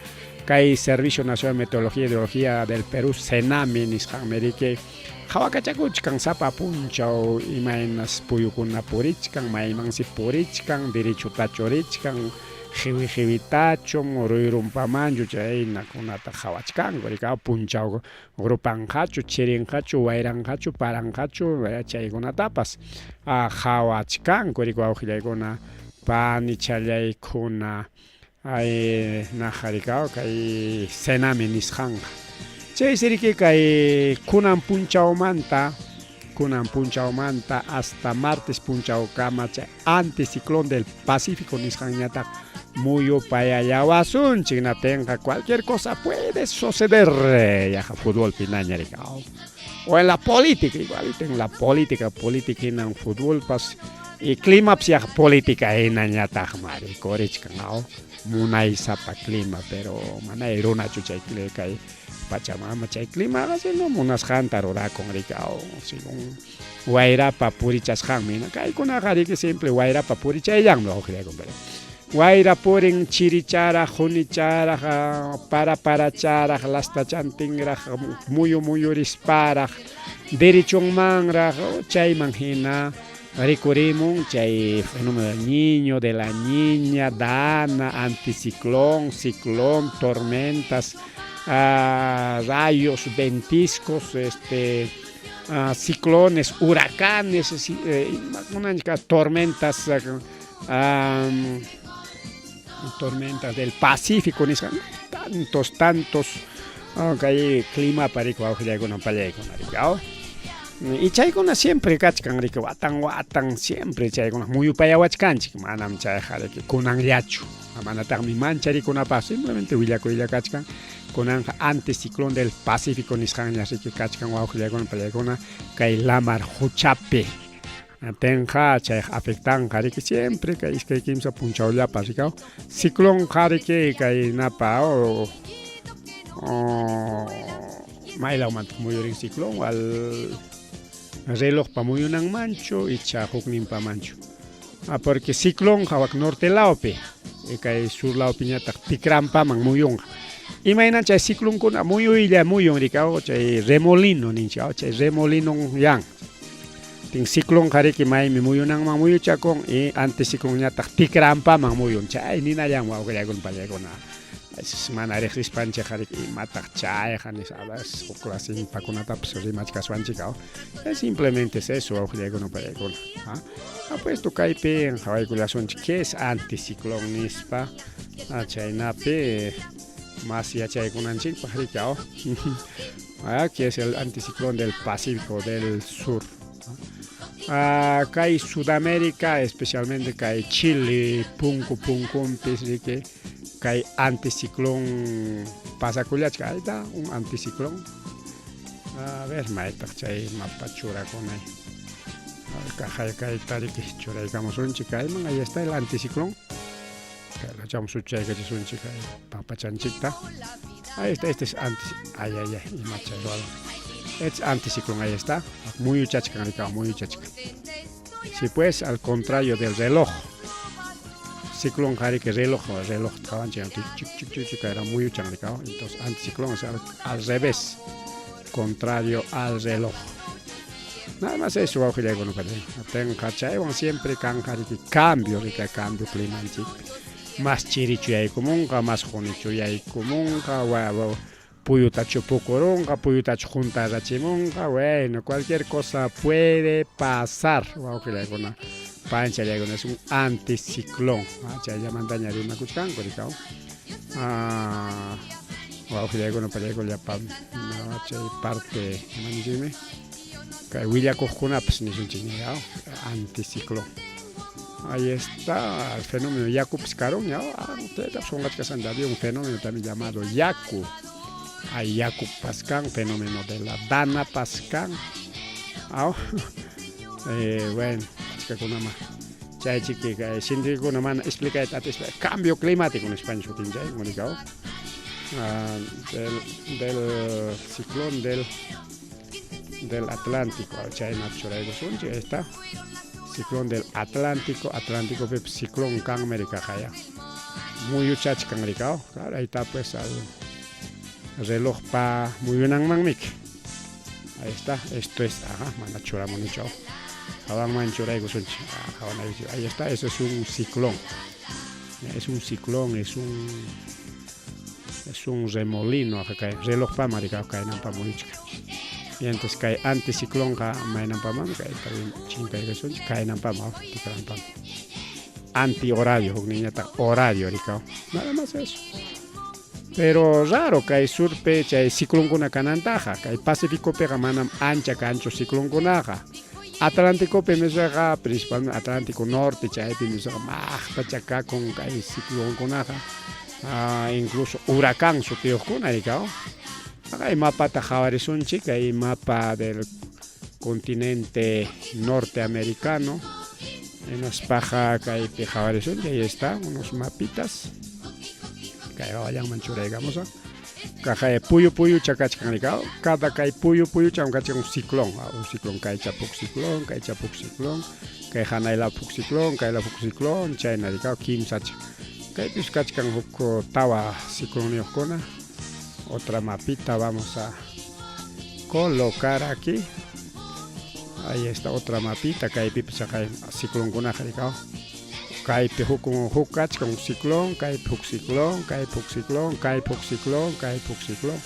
kay Servicio Nacional de Meteorología y Hidrología del Perú, SENAMHI nisqanmi riki qhawakachakuchkan sapa punchaw imaynas puyukuna purichkan, maymansi purichkan, derechutachu richkan, qiwi qiwitachu, ruyrumpamanchu, chaynakunata qhawachkanku rikaw punchaw rupanqachu, chirinqachu, wayranqachu, paranqachu, chaykunatapas qhawachkanku riki wawqillaykuna, panichallaykuna, ay naqa rikaw kay SENAMHI nisqanqa. Chaysi riki kay kunan punchawmanta, kunan punchawmanta hasta martes punchawkama chay anticiclón del Pacífico nisqanñataq muyupayallawasunchik, natinqa cualquier cosa puede suceder, yaqa futbolpi hinaña rikaw. O en la política, igualito en la política, política hinan futbolpas y climapas yaqa política hinañataqmi rikurichkan, aw munaysapa clima, pero manay runachu chay kay Pachamama chay climaqa sino munasqanta rurakun rikaw, según wayrapa purichasqanmi, kaykunaqa riki simple wayrapa purichayllanmi wawqillaykuna. Wayra purin chiricharaq, qunicharaq, para paracharaq, lastachantinraq, muyu muyurisparaq, derechunmanraq, chayman hina rikurimun chay fenómeno del niño, de la niña, dana, anticiclón, ciclón, tormentas, rayos, ventiscos, ciclones, huracanes, tormentas, tormentas del Pacífico, tantos, tantos Kay climapa riki wawqillaykuna pallaykuna riki aw. Y chaykuna siempre kachkan riki watan watan siempre chaykuna muyupayawachkanchik manam chayqa riki kunanllachu. Manataqmi mancharikunapaq simplemente willakuylla kachkan. Kunanqa anticiclón del Pacífico nisqanña riki kachkan wawqillaykuna pallaykuna kay lamar quchapi. Tenqa chayqa afectanqa riki siempre kay iskay kimsa punchawllapa rikaw. Ciclonqa riki kay napa o maylawmantaq muyurin ciclón al relojpa muyunanmanchu icha hukninpamanchu. Ah, porque ciclonqa wak norte lawpi kay sur lawpiñataq tikranpaman muyunqa. Imaynan chay ciclonkuna muyuylla muyun rikaw chay remolino ninchik chay remolinon yan. Tin ciclonqa riki maymi muyunanman muyuchakun y anticiclonñataq tikranpaman muyun. Chay ninallan wawqillaykuna pallaykuna. Mana riqsispanchikqa riki imataq chayqa nispa a veces huk clase impakunatapas rimachkaswanchik aw. Simplemente es eso wawqillaykuna pallaykuna. Ah, puesto kaypi qhawaykullasunchik qué es anticiclón nispa chaynapi más yachaykunanchikpaq riki aw. Ah, que es el anticiclón del Pacífico del Sur. Ah, kay Sudamérica, especialmente kay Chile, punku punkunpis riki kay anticiclón pasakullachka. Ahí está un anticiclón. A ver, maytaq chay mapa churakunay. Kaqay kayta riki churaykamusunchik kayman. Ahí está el anticiclón. Kaylachamus suchaykachisunchik kay papachanchikta. Ahí está, este es anti... Ay, ay, ay, ima chay ruwado. Este es anticiclón, ahí está. Muyuchachkan, rikaw, muyuchachkan. Si pues, al contrario del reloj. Ciclón riki reloj, reloj qhawanchik, chik, chik, chik, chik, era muyuchan rikaw. Entonces, anticiclón es al revés, contrario al reloj. Nada más eso, wawqillaykuna pallay. Tenqa chaywan siempre kanqa riki cambio, rika cambio climanchikpi. Más chirichu yaykumunqa, más qunichu yaykumunqa, puyutachu pukurunqa, puyutachu juntarachimunqa, bueno, cualquier cosa puede pasar, wawqillaykuna, panchallaykuna, es un anticiclón. Chayllamantaña rimakuchkanku, rikaw. Wawqillaykuna pallaykuna llapa chay parte, ima ninchikmi? Kay willakuqkunapas nisunchikmi, anticiclón. Ahí está el fenómeno Yaku karunña. Ustedes qunqachkasanta había un fenómeno también llamado Yaku. Hay Yaku Pascán, fenómeno de la Dana Pascán. Bueno, achkakunama chay chiki kay científicokuna mana explicayta atispa cambio climático nispaña sutinchay Mónica. Del ciclón del Atlántico, chayna churaykusunchik, ahí está. Ciclón del Atlántico, Atlántico pip ciclón kanmi rikaqaya. Muyuchachkan rikaw, claro, ahí está pues al reloj pa muyunanmanmiki. Ahí está, esto es, ajá, mana churamunichu. Hawanman churaykusunchik. Ahí está, eso es un ciclón. Es un ciclón, es un remolino, kay reloj pa marikaw kaynanpa muyuchkan. Y entonces kay anticiclonqa maynanpaman kay chinkaykasunchik kaynanpama tikranpama. Antihorario hukninñataq horario rikaw. Nada más eso. Pero raro kay surpi chay ciclonkuna kanantaqa, kay Pacificopiqa manam ancha kanchu ciclonkunaqa. Atlánticopi nisqaqa, principalmente Atlántico Norte chaypi nisqaqa maqtacha kakun kay ciclonkunaqa. Incluso huracán sutiyuqkuna rikaw. Kay mapata qhawarisunchik, kay mapa del continente norteamericano. Hinaspaqa kaypi qhawarisunchik, ahí está, unos mapitas. Kay wawallanman churaykamusa. Kaqay puyu puyucha kachkan rikaw. Cada kay puyu puyucham kachkan un ciclón, un ciclón kaycha huk ciclón, kaycha huk ciclón, kay hanaylapi huk ciclón, kaylapi huk ciclón, chayna rikaw kimsacha. Kaypis kachkan huk tawa ciclonniyuqkuna. Otra mapita vamos a colocar aquí. Ahí está otra mapita, kaypipas chaqay ciclonkunaqa rikaw. Kaypi huk kachkan un ciclón, kaypi huk ciclón, kaypi huk ciclón, kaypi huk ciclón, kaypi huk ciclón.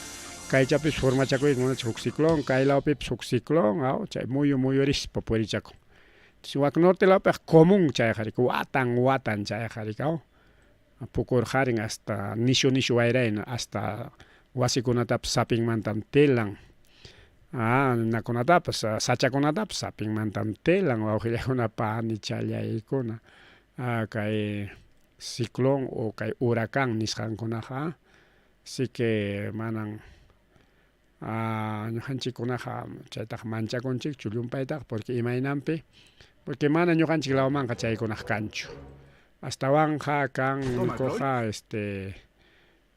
Kaychapis formachakuyta munachik huk ciclón, kay lawpipas huk ciclón, aw, chay muyu muyurispa purichakun. Entonces wak norte lawpiqa común chayqa riki, watan watan chayqa rikaw. Pukurqarin hasta nishu nishu wayrayna hasta Wasikunatapas sapinmantam telan. Nakunatapas, sachakunatapas sapinmantam telan wawqillakuna panichallaykuna. Kay ciclón o kay huracán nisqankunaqa. Así que manan ñuqanchikkunaqa chaytaqa manchakunchikchu llumpaytaqa porque imaynanpi porque mana ñuqanchik lawmanqa chaykunaqa kanchu. Astawanqa kan nikuqa este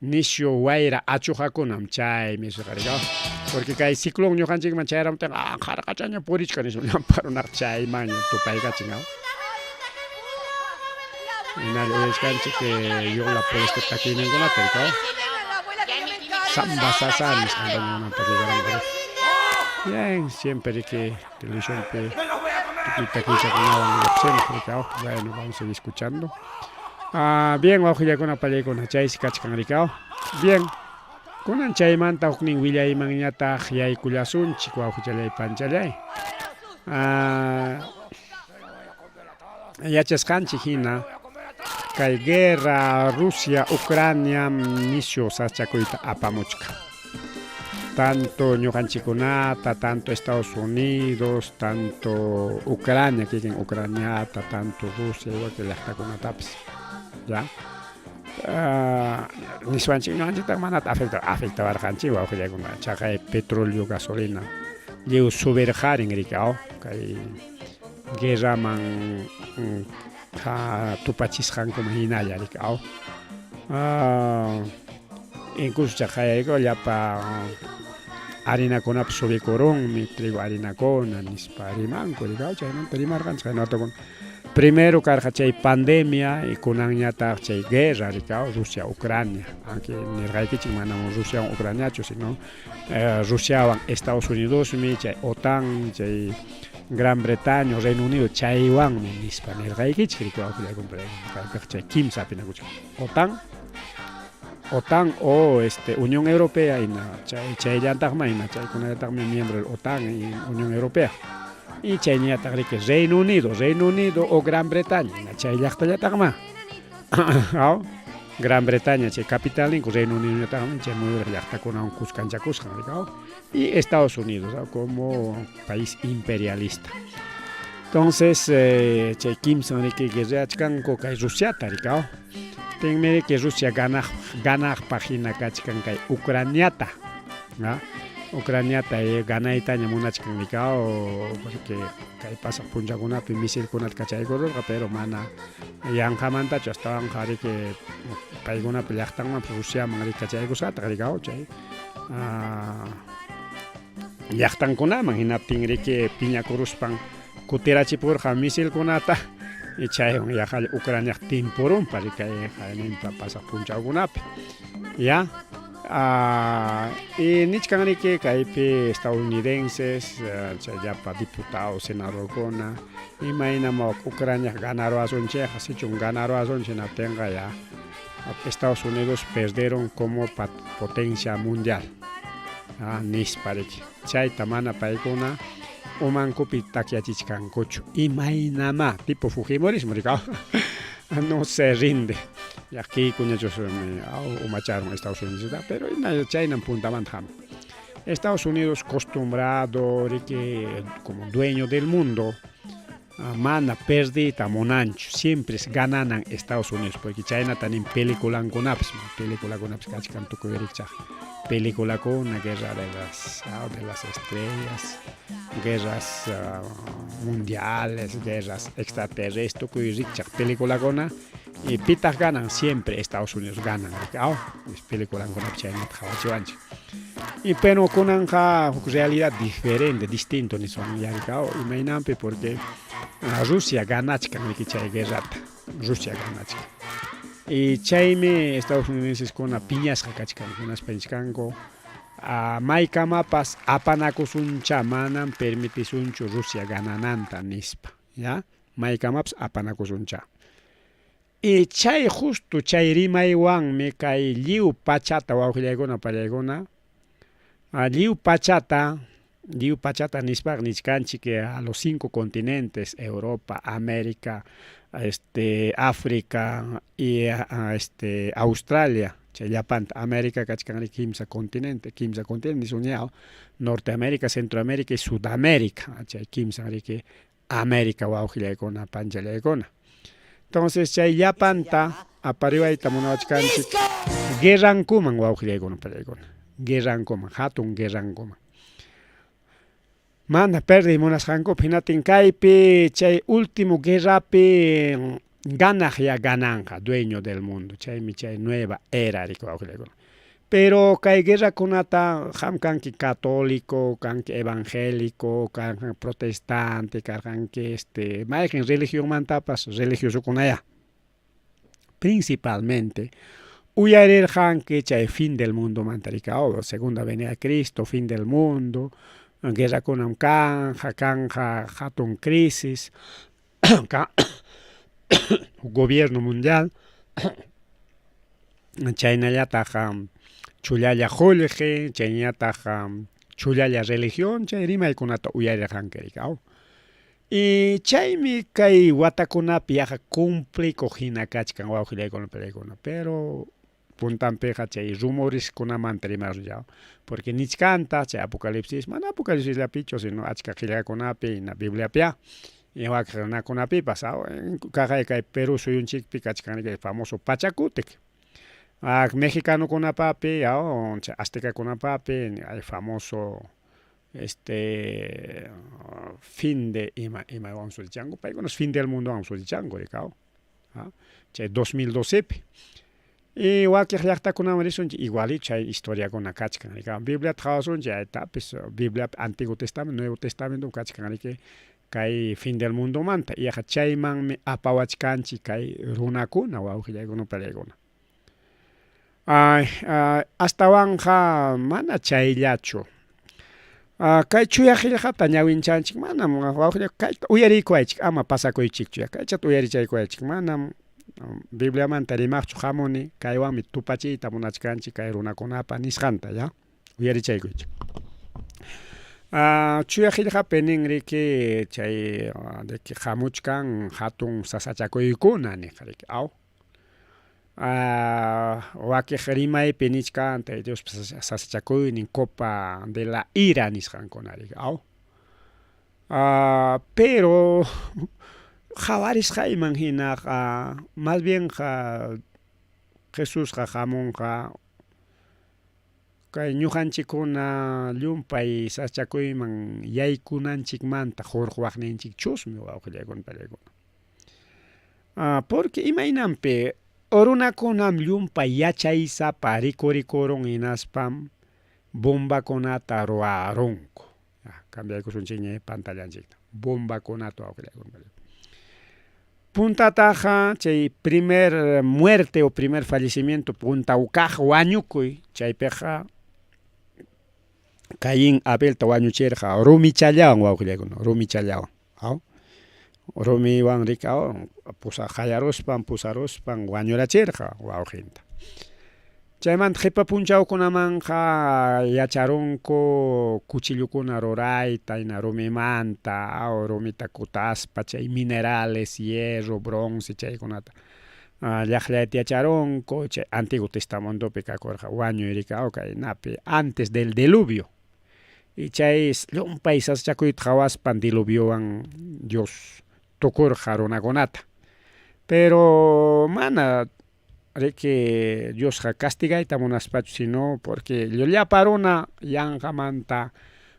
nisyu wayra achuqakunam chaymi riqariqa porque kay ciclón ñuqanchikman chayaramuptinqa qarqachaña purichkan nispa llapa runaqa chaymanña tupaykachin. Hinalla uyachkanchik Yola Poleste takiyninkunata rikaw. Samba sasa nisqantaña takiykaranku. Bien, siempre riki televisionpi tukuy takiychakunawan lluqsimuq rikaw. Bueno, vamos a seguir escuchando. Bien, wawqillakuna pallaykuna chaysi kachkan rikaw. Bien, kunan chaymanta huknin willaymanñataq yaykullasunchik wawqichallay panchallay. Yachasqanchik hina kay guerra Rusia Ucrania nisyu sasachakuyta apamuchkan. Tanto ñuqanchikkunata, tanto Estados Unidos, tanto Ucrania, kikin Ucraniata, tanto Rusia igual que llaqtakunatapas. Ya. Niswanchik ñuqanchiktaq manata afecta afectawarqanchik wawqillaykuna chaqay petróleo gasolina lliw subirqarin riki aw kay guerraman tupachisqankuman hinalla riki aw incluso chaqay llapa harinakunapas subikurunmi trigo harinakuna nispa rimanku riki aw chaymanta rimarqanchik chaynatakuna primero karqa chay pandemia y kunanñataq chay guerra riki aw Rusia Ucrania aunque nirqaykichik manam Rusiawan Ucraniachu sino Rusiawan Estados Unidosmi chay OTAN chay Gran Bretaña o Reino Unido chaywanmi nispa nirqaykichik riki wawqillaykuna chay kimsa apinakuchkan OTAN OTAN o este Unión Europea ina chay chayllantaqmi ina chaykunallataqmi miembro del OTAN y Unión Europea y chayñataq riki Reino Unido Reino Unido o Gran Bretaña ina chay llaqtallataqma aw Gran Bretaña chay capitalninku Reino Unidoñataqmi chay muyuriq llaqtakunawan kuskanchakusqan riki aw y Estados Unidos aw como país imperialista. Entonces chay kimsan riki guerreachkanku kay Rusiata riki aw tinmi riki Rusia ganaq ganaqpaq hina kachkan kay Ucraniata Ucraniata ganaytaña munachkan riki aw porque kay pasaq punchawkunapi misilkunata kachaykururqa pero mana yanqamantachu astawanqa riki paykunapa llaqtanmanpas Rusiaman riki kachaykusqataq riki aw chay llaqtankunaman hinaptin riki piñakuruspan kutirachipurqa misilkunata y chaywan yaqalla Ucraniaq timpurunpa riki kay pasaq punchawkunapi ya y nichkan riki kaypi estadounidenses chay llapa diputado senadorkuna imaynam Ucraniaq ganaruwasunchikqa sichum ganaruwasunchik hinaptinqa ya Estados Unidos perderon como potencia mundial nispa riki chayta mana paykuna umankupi takyachichkankuchu imaynamá tipo fujimorismo riki no se rinde llakiykuñachus umacharun Estados Unidos pero chaynam puntamanta hamun Estados Unidos costumbrado riki como dueño del mundo mana perdiyta munanchu siempre gananan Estados Unidos porque chaynata nin peliculankunapas peliculakunapas kachkan tukuy rikchaq peliculakuna guerra de las estrellas guerras mundiales guerras extraterrestres tukuy rikchaq peliculakuna y pitaq ganan siempre Estados Unidos ganan riki aw peliculankunapi chaynata qawachiwanchik y pero kunanqa huk realidad diferente distinto niswan riki aw imaynanpi porque Rusia ganachkan riki chay guerrata Rusia ganachkan y chaymi Estados Unidenses-kuna piñasqa kachkan hinaspa nichkanku maykamapas apanakusuncha manam permitisunchu Rusia ganananta nispa ya maykamapas apanakusuncha y chay justo chay rimaywanmi kay lliw pachata wawqillaykuna pallaykuna lliw pachata nispaqa nichkanchik a los 5 continentes Europa, América, África y Australia. Chay llapanta América kachkan riki kimsa continente, kimsa continente nisunña Norteamérica, Centroamérica y Sudamérica. Chay kimsan riki América wawqillaykuna, panchallaykuna. Entonces chay llapanta apariwayta munawachkanchik guerrankuman wawqillaykuna, pallaykuna. Guerrankuman, hatun guerrankuman. Mana perdiy munasqankupi hinatin kaypi chay último guerrapi ganaq ya gananqa dueño del mundo chaymi chay nueva era riki wawqillaykuna. Pero kay guerrakunata qam kanki católico, kanki evangélico, kanki protestante, karqanki este mayqin religionmantapas religiosokunayá. Principalmente uyarirqanki chay fin del mundomanta riki aw segunda venida de Cristo, fin del mundo, guerrakunam kanja, kanja hatun crisis, gobierno mundial, chaynallataq chullalla qullqi, chaynallataq chullalla religión, chay rimaykunata uyarirqanki riki aw. Y chaymi kay watakunapi yaqa cumplikuq hina kachkan wawqillaykuna palaykuna, pero puntanpiqa chay rumoreskunamanta rimasun ya, porque nichkantaq chay Apocalipsis, mana Apocalipsisllapichu, sino achka qillqakunapi, hina Bibliapiya, y wakin runakunapipas, kaqay kay Perú suyunchikpi kachkan riki famoso Pachakutik. Mexicanokunapapi, chay aztecakunapapi, hay famoso este fin de ima imawan sutichanku paykunas fin del mundowan sutichanku rikaw chay 2012pi y wakiq llaqtakunaman risunchik igualito chay historiakuna kachkan rikaw Bibliata qhawasunchik chaytapis Bibliapi Antiguo Testamento Nuevo Testamento kachkan riki kay fin del mundomanta yaqa chaymanmi apawachkanchik kay runakuna wawqillaykuna palaykuna. Ay, astawanqa mana chayllachu. Kay chuya qillqata ñawinchanchik manam wawqilla kayta uyariykuwaychik ama pasakuychikchu ya kaychata uyarichaykuwaychik manam Bibliamanta rimaqchu hamuni kaywanmi tupachiyta munachkanchik kay runakunapa nisqanta ya uyarichaykuychik. Chuya qillqapi nin riki chay de que hamuchkan hatun sasachakuykuna niq riki aw. Wakiq rimaypi nichkan Tayta Diospa sasachakuynin copa de la ira nisqankuna riki aw. Pero qhawarisqayman hinaqa más bienqa Jesusqa hamunqa kay ñuqanchikkuna llumpay sasachakuyman yaykunanchikmanta hurquwaqninchikchusmi wawqillaykuna pallaykuna. Porque imaynanpi runakunam llumpay yachaysapa rikurikurun hinaspam bombakunata ruwarunku. Cambiaykusunchikña pantallanchikta. Bombakunata wawqillaykuna. Puntataqa chay primer muerte o primer fallecimiento punta kaq wañukuy chaypiqa Caín Abelta wañuchirqa rumichallawan wawqillaykuna, rumichallawan. Aw rumiwan riki aw qallaruspan pusaruspan wañurachirqa wawqinta. Chaymanta qipa punchawkunamanqa yacharunku cuchillukuna rurayta hina rumimanta aw rumita kutaspa chay minerales, hierro, bronce chaykunata llaqllayta yacharunku chay Antiguo Testamentopi kakurqa wañuy riki aw kaynapi antes del diluvio. Y chay llumpay sasachakuyta qhawaspan diluviowan Dios tukurqa runakunata. Pero mana riki Diosqa castigayta munaspachu, sino porque llapa runa yanqamanta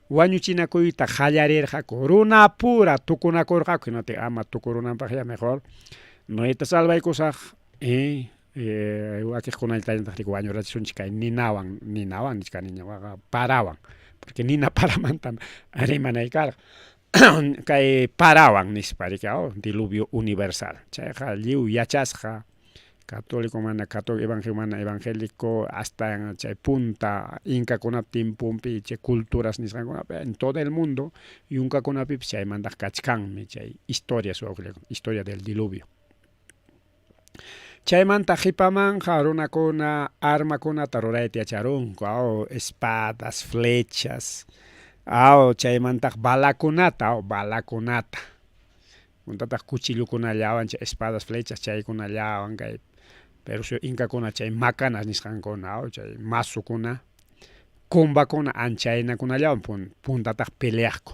wañuchinakuyta qallarirqaku, runapura tukunakurqaku, hinaptin ama tukurunanpaqya mejor Noeta salvaykusaq y wakiqkunallataq riki wañurachisunchik kay ninawan, ninawan nichkaniña parawan, porque nina paramantam rimanay karqa kay parawan nispa riki aw diluvio universal chayqa lliw yachasqa católico mana católico, evangélico mana evangélico, hasta chay punta inkakunap tiemponpi chay culturas nisqankunapi en todo el mundo yunkakunapipis chaymantaq kachkanmi chay historia historia del diluvio. Chaymanta qipamanqa runakuna armakunata rurayta yacharunku, aw espadas, flechas, aw chaymantaq balakunata, aw balakunata. Puntataq cuchillukunallawan chay espadas, flechas chaykunallawan kay Pero si inkakuna chay macanas nisqankuna o chay masukuna, kumbakuna anchaynakunallawan puntataq peleaqku.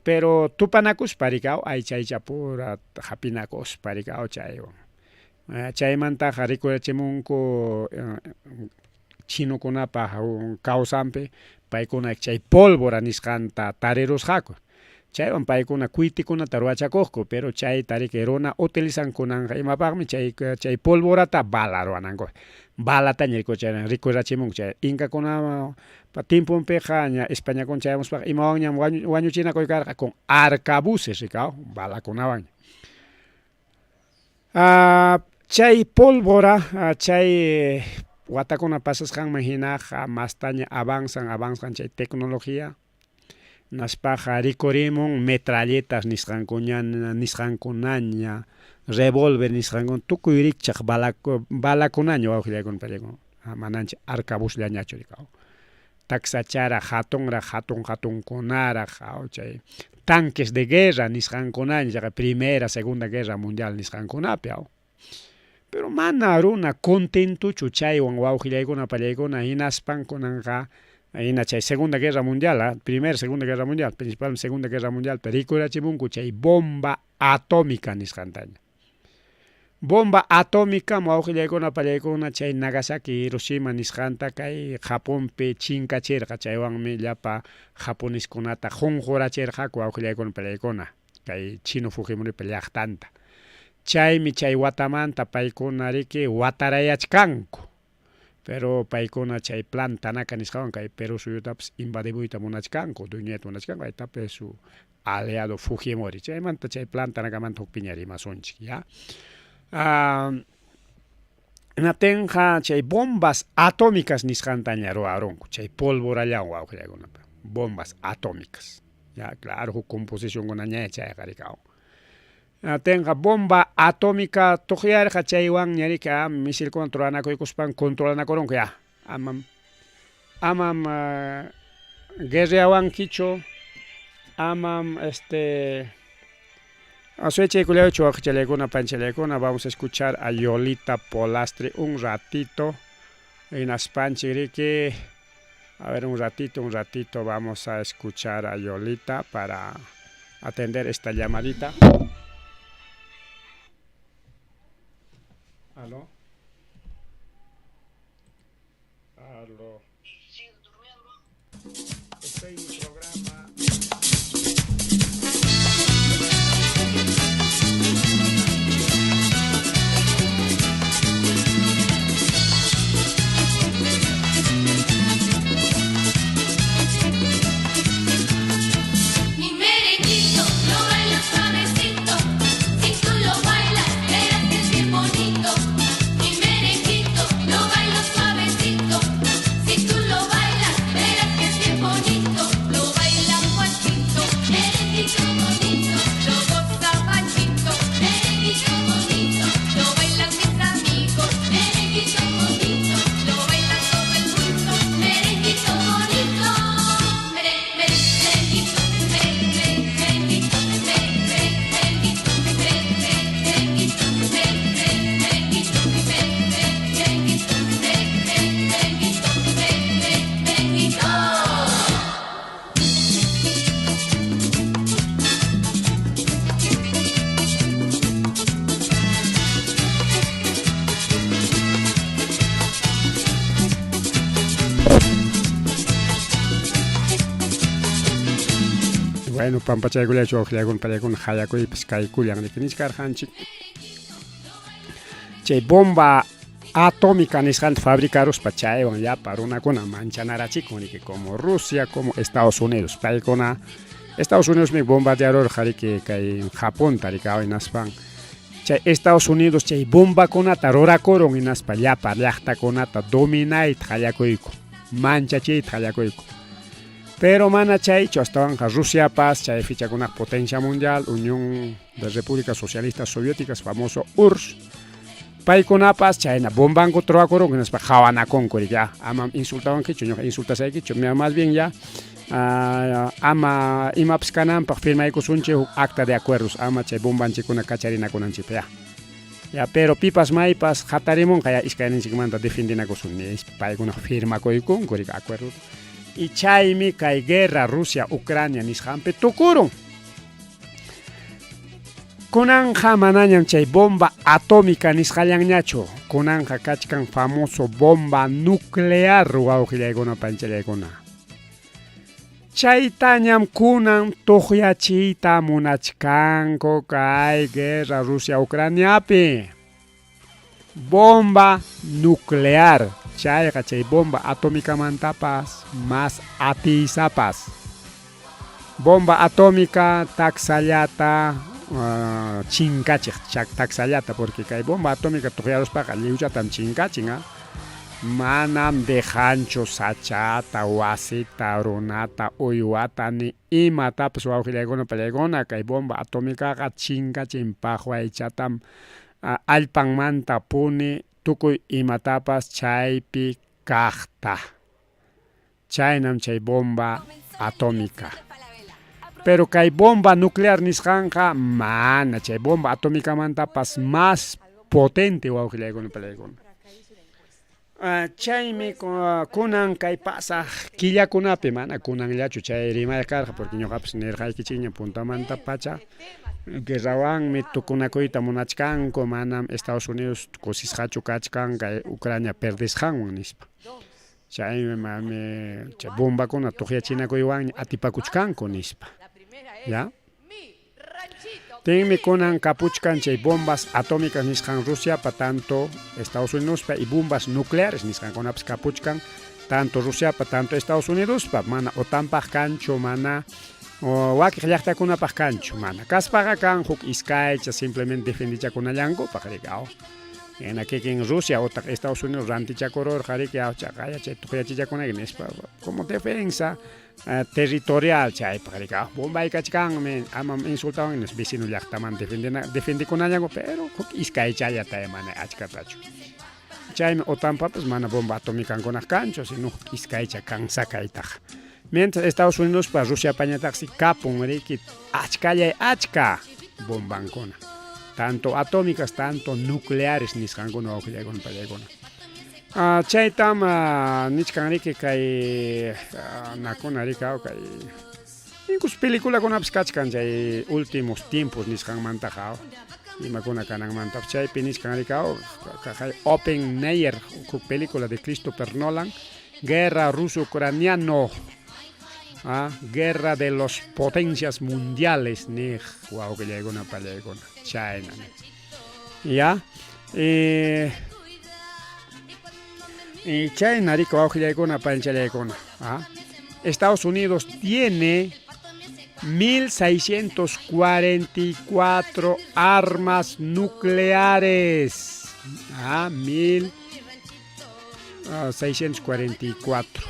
Pero tupanakuspa rikaw aycha aychapura hapinakuspa rikaw chaywan. Chaymantaqa rikurachimunku chinokunapa kawsanpi paykuna chay pólvora nisqanta tarirusqaku. Chaywan paykuna kuitikunata ruwachakuqku, pero chayta riki runa utilizan kunanqa imapaqmi chay chay polvorata bala ruwananku. Balataña rikurachimunku chay inkakunapa tiemponpiqa ña Españakuna chayamuspaqa imawanñam wañuchinakuy karqa con arcabuces rikaw balakunawan. Chay pólvora chay watakuna pasasqanman hinaqa mastaña avanzan avanzan chay tecnología naspaqa rikurimun metralletas nisqankuña nisqankunaña revólver nisqankuna tukuy rikchaq balakunaña wawqillaykuna pallaykuna mananchik arcabuzllañachu rikaw taksacharaq hatunraq hatun hatunkunaraq chay tanques de guerra nisqankunaña chaqa primera segunda guerra mundial nisqankunapi aw pero mana runa contentochu chaywan wawqillaykuna pallaykuna hinaspan kunanqa hina chay segunda guerra mundial primera segunda guerra mundial principalmente segunda guerra mundial rikurachimunku chay bomba atómica nisqantaña. Bomba atómica wawqillaykuna pallaykuna chay Nagasaki Hiroshima nisqanta kay Japonpi chinkachirqa chaywanmi llapa japoneskunata qunqurachirqaku wawqillaykuna pallaykuna kay Chino Fujimoripa llaqtanta. Chaymi chay watamanta paykuna riki watarayachkanku. Pero paykuna chay plan Tanaka nisqawan kay Perú suyutapas invadimuyta munachkanku, dueñoyta munachkanku, aytapas su aliado Fujimori. Chaymanta chay plan Tanakamanta huk piña rimasunchik, ya. Hinaptinqa chay bombas atómicas nisqantaña ruwarunku, chay polvorallawan wawqillakunapa, bombas atómicas. Ya, claro, huk composicionkunaña chayqa rikaw. Hinaptinqa bomba atómica tuqyarqa chaywanña riki misilkuna truranakuykuspan controlanakurunku ya. Amam amam guerreawankichu, amam este Asuyachaykullaychu waqchallaykuna panchallaykuna, vamos a escuchar a Yolita Polastri un ratito. Hinaspanchik riki, a ver un ratito vamos a escuchar a Yolita para atender esta llamadita. Aló. Aló. Estoy en mi programa. Mi merenguito lo bailo suavecito, si tú lo bailas verás que es bien bonito. Mi merenguito lo bailo suavecito, si tú lo bailas verás que es bien bonito. Lo baila Juanchito, merenguito bonito, lo goza Panchito, merenguito bonito, lo bailan mis amigos, merenguito bonito, lo baila todo el mundo, merenguito bonito. Mere, mere, merenguito, mere, mere, merenguito, mere, mere, merenguito, mere, mere, merenguito, mere, mere, merenguito, mere, mere, merenguito, mere, mere, merenguito, mere, mere, merenguito. Bueno, pampachaykullachu wawqillaykuna pallaykuna hayakuypas kaykullan riki nichkarqanchik. Chay bomba atómica nisqanta fabricaruspa chaywan llapa runakuna manchanarachikun riki como Rusia como Estados Unidos. Paykuna Estados Unidosmi bombardearurqa riki kay Japonta riki hinaspan chay Estados Unidos chay bombakunata rurakurun hinaspa llapa llaqtakunata dominayta qallakuyku, manchachiyta qallakuyku. Pero mana chaychu astawanqa Rusiapas chay fichakunaq potencia mundial, Unión de Repúblicas Socialistas Soviéticas, famoso URSS. Paykunapas chayna bombankuta ruwakurunku hinaspa qhawanakunku riki ya, amam insultawankichu ñuqa insultasaykichu, más bien ya ama imapas kananpaq firmaykusunchik huk acta de acuerdos, ama chay bombanchikkuna kacharinakunanchikpaq ya. Ya, pero pipas maypas hatarimunqa ya iskayninchikmanta defendinakusun nispa paykuna firmakuykunku riki acuerdo. Y chaymi kay guerra Rusia Ucrania nisqanpi tukurun. Kunanqa manañam chay bomba atómica nisqallanñachu, kunanqa kachkan famoso bomba nuclear wawqillaykuna panchallaykuna. Chaytañam kunan tuqyachiyta munachkanku kay guerra Rusia Ucraniapi. Bomba nuclear, chayqa chay bomba atomicamantapas más atiysapas. Bomba atómica taksallata chinkachiq, taksallata porque kay bomba atómica tuqyaruspaqa lliwchatam chinkachin, ah. Manam dejanchu sachata, wasita, runata, uywata ni imatapas wawqillaykuna pallaykuna kay bomba atomicaqa chinkachin paqwaychatam allpanmanta puni tukuy imatapas chaypi kaqta. Chaynam chay bomba atómica. Pero kay bomba nuclear nisqanqa mana chay bomba atomicamantapas más potente wawqillaykuna pallaykuna. Chaymi kunan kay pasaq killakunapi mana kunanllachu chay rimay karqa porque ñuqapas nirqaykichikña puntamanta pacha guerrawanmi tukunakuyta munachkanku manam Estados Unidos kusisqachu kachkan kay Ucrania perdisqanwan nispa. Chaymi mami chay bombakuna tuqyachinakuywanña atipakuchkanku nispa. Ya? Tinmi kunan kapuchkan chay bombas atómicas nisqan Rusiapa tanto Estados Unidospa y bombas nucleares nisqankunapas kapuchkan tanto Rusiapa tanto Estados Unidospa mana OTANpaq kanchu mana wakiq llaqtakunapaq kanchu mana kaspaqa kan huk iskaycha simplemente defendichakunallankupaq riki aw hina kikin Rusia otaq Estados Unidos rantichakururqa riki aw chaqaya chay tuqyachichakunayki nispa como defensa territorial chaypaq riki bombaykachkanmi amam insultawan nispa vecino llaqtaman defendena defendikunallanku pero huk iskaychallata mana achkatachu chaymi OTANpapas mana bomba atomicankunaq kanchu sino huk iskaycha kan sakaytaqa mientras Estados Unidospa Rusiapañataqsi kapun riki achkallay achka bombankuna tanto atómicas tanto nucleares nisqankuna wawqillaykuna pallaykuna. Chaytam nichkan riki kay nakuna riki kay incluso peliculakunapas kachkan chay últimos tiempos nisqanmantaqa imakuna kananmantapas chaypi nichkan riki kay Oppenheimer huk película de Christopher Nolan guerra ruso-ucraniano guerra de los potencias mundiales niq wawqillaykuna pallaykuna chayna ya y chayna riki wawqillaykuna panchallaykuna Estados Unidos tiene 1644 armas nucleares. 1644.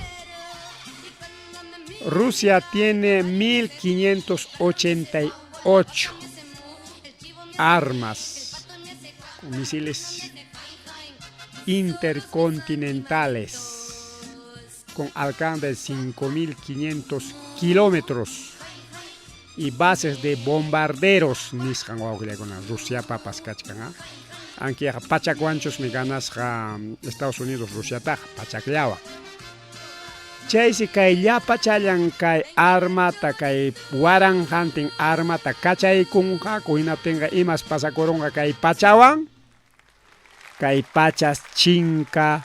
Rusia tiene 1588 armas con misiles intercontinentales con alcance de 5.500 kilómetros y bases de bombarderos nisqan wawqillaykuna Rusiapapas kachkan ankiqa pachakwanchusmi ganasqa Estados Unidos Rusiataqa pachakllawan chaysi kay llapachallan kay armata kay waranqantin armata kachaykunqaku hinaptinqa imas pasakurunqa kay pachawan kay pachas chinka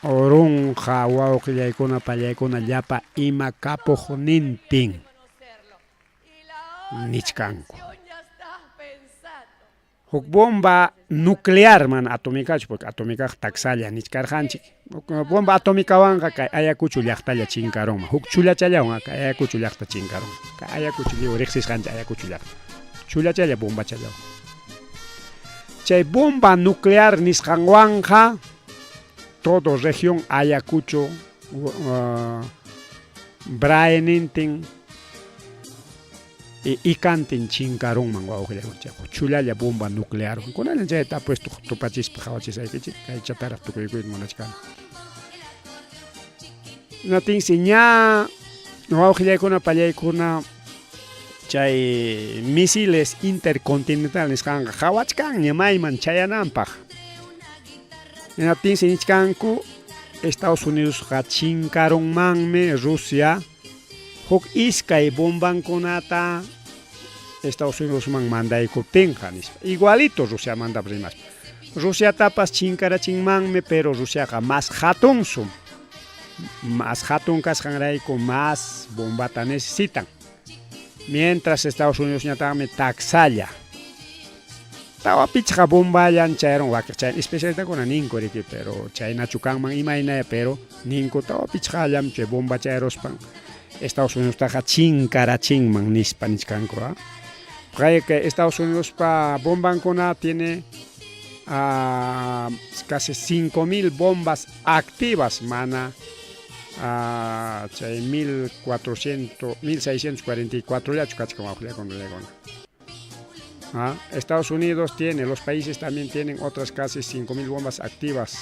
urunqa wawqillaykuna pallaykuna llapa ima kapuqnintin nichkanku. Huk bomba nuclear mana atomicachu porque atomicaqa taksalla nichkarqanchik. Bomba atomicawanqa kay Ayacucho llaqtalla chinkarunman. Huk chullachallawan kay Ayacucho llaqta chinkarunman. Kay Ayacucho lliw riqsisqanchik Ayacucho llaqta. Chullachalla bombachallawan. Chay bomba nuclear nisqanwanqa todo región Ayacucho Braenintin ikantin chinkarunman wawqillaykuna chay chullalla bomba nuclear kunallan chayta apuesto tupachispa qhawachisaykichik kay chataraq tukuykuyta munachkani. Natinsi ña wawqillaykuna pallaykuna Chay misiles intercontinental nisqanqa qawachkanña mayman chayananpaq. Hinaptinsi nichkanku Estados Unidosqa chinkarunmanmi Rusia huk iskay bombankunata Estados Unidosman mandaykuptinqa nispa. Igualito Rusiamantapas rimaspa. Rusiatapas chinkarachinmanmi, pero Rusiaqa más hatunsum. Más hatun kasqanrayku más bombata necesitan. Mientras Estados Unidosñataqmi taksalla. Tawa pichqa bomballan chayarun wakiq chay especialistakuna ninku riki, pero chaynachu kanman imaynaya, pero ninku tawa pichqallam chay bomba chayaruspan Estados Unidostaqa chinkarachinman nispa nichkanku. ¿Ah? Kay Estados Unidospa bombankuna tiene casi 5000 bombas activas mana chay 1400 1644 llachu kachkan wawqillakuna. ¿Ah? Estados Unidos tiene, los países también tienen otras casi 5000 bombas activas.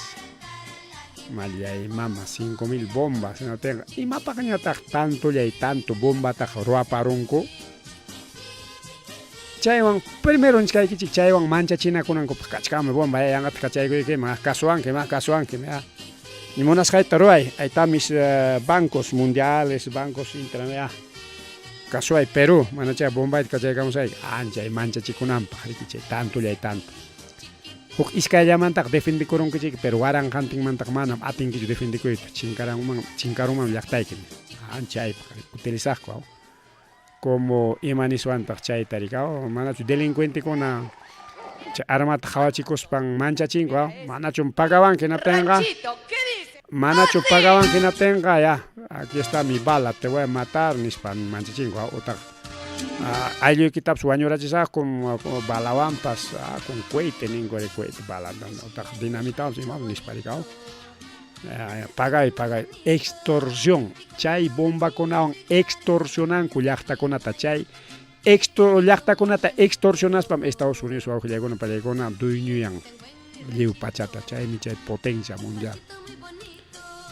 Mallay mama, 5000 bombas. No tenga. Imapaqñataq tantollay tanto bombataq ruwaparunku? Chaywan, primero nichkaykichik, chaywan manchachinakunankupaq kachkanmi bomba, yanqata kachaykuykiman, kasuwanki, ma kasuwanki, ni munasqayta ruway. Ahí están mis bancos mundiales, bancos internacionales. Kasuway Perú, mana chay bombayta kachaykamusayki, anchay manchachikunanpaq, riki chay tantollay tanto. Huk iskayllamantaq defendikurunkichik, pero waranqantinmantaq manam atinkichu defendikuyta, chinkaranman, chinkarunman llaqtayki. Anchaypaq utilizaqku, como ima niswantaq chayta rikaw, manachu delincuentekuna chay armata qawachikuspan manchachinku, manachu pagawanki hinaptinqa, manachu pagawanki hinaptinqa, ya, aquí está mi bala, te voy a matar, nispa manchachinku, utaq aylluykitapas wañurachisaqku balawanpas, con cohete ninku, cohete bala, utaq dinamitawanpas imapas nispa rikaw. Pagay, pagay. Extorsión. Chay bombakunawan extorsionanku llaqtakunata. Chay llaqtakunata extorsionaspam Estados Unidos wawqillaykuna pallaykuna dueñuyan lliw pachata. Chaymi chay potencia mundial.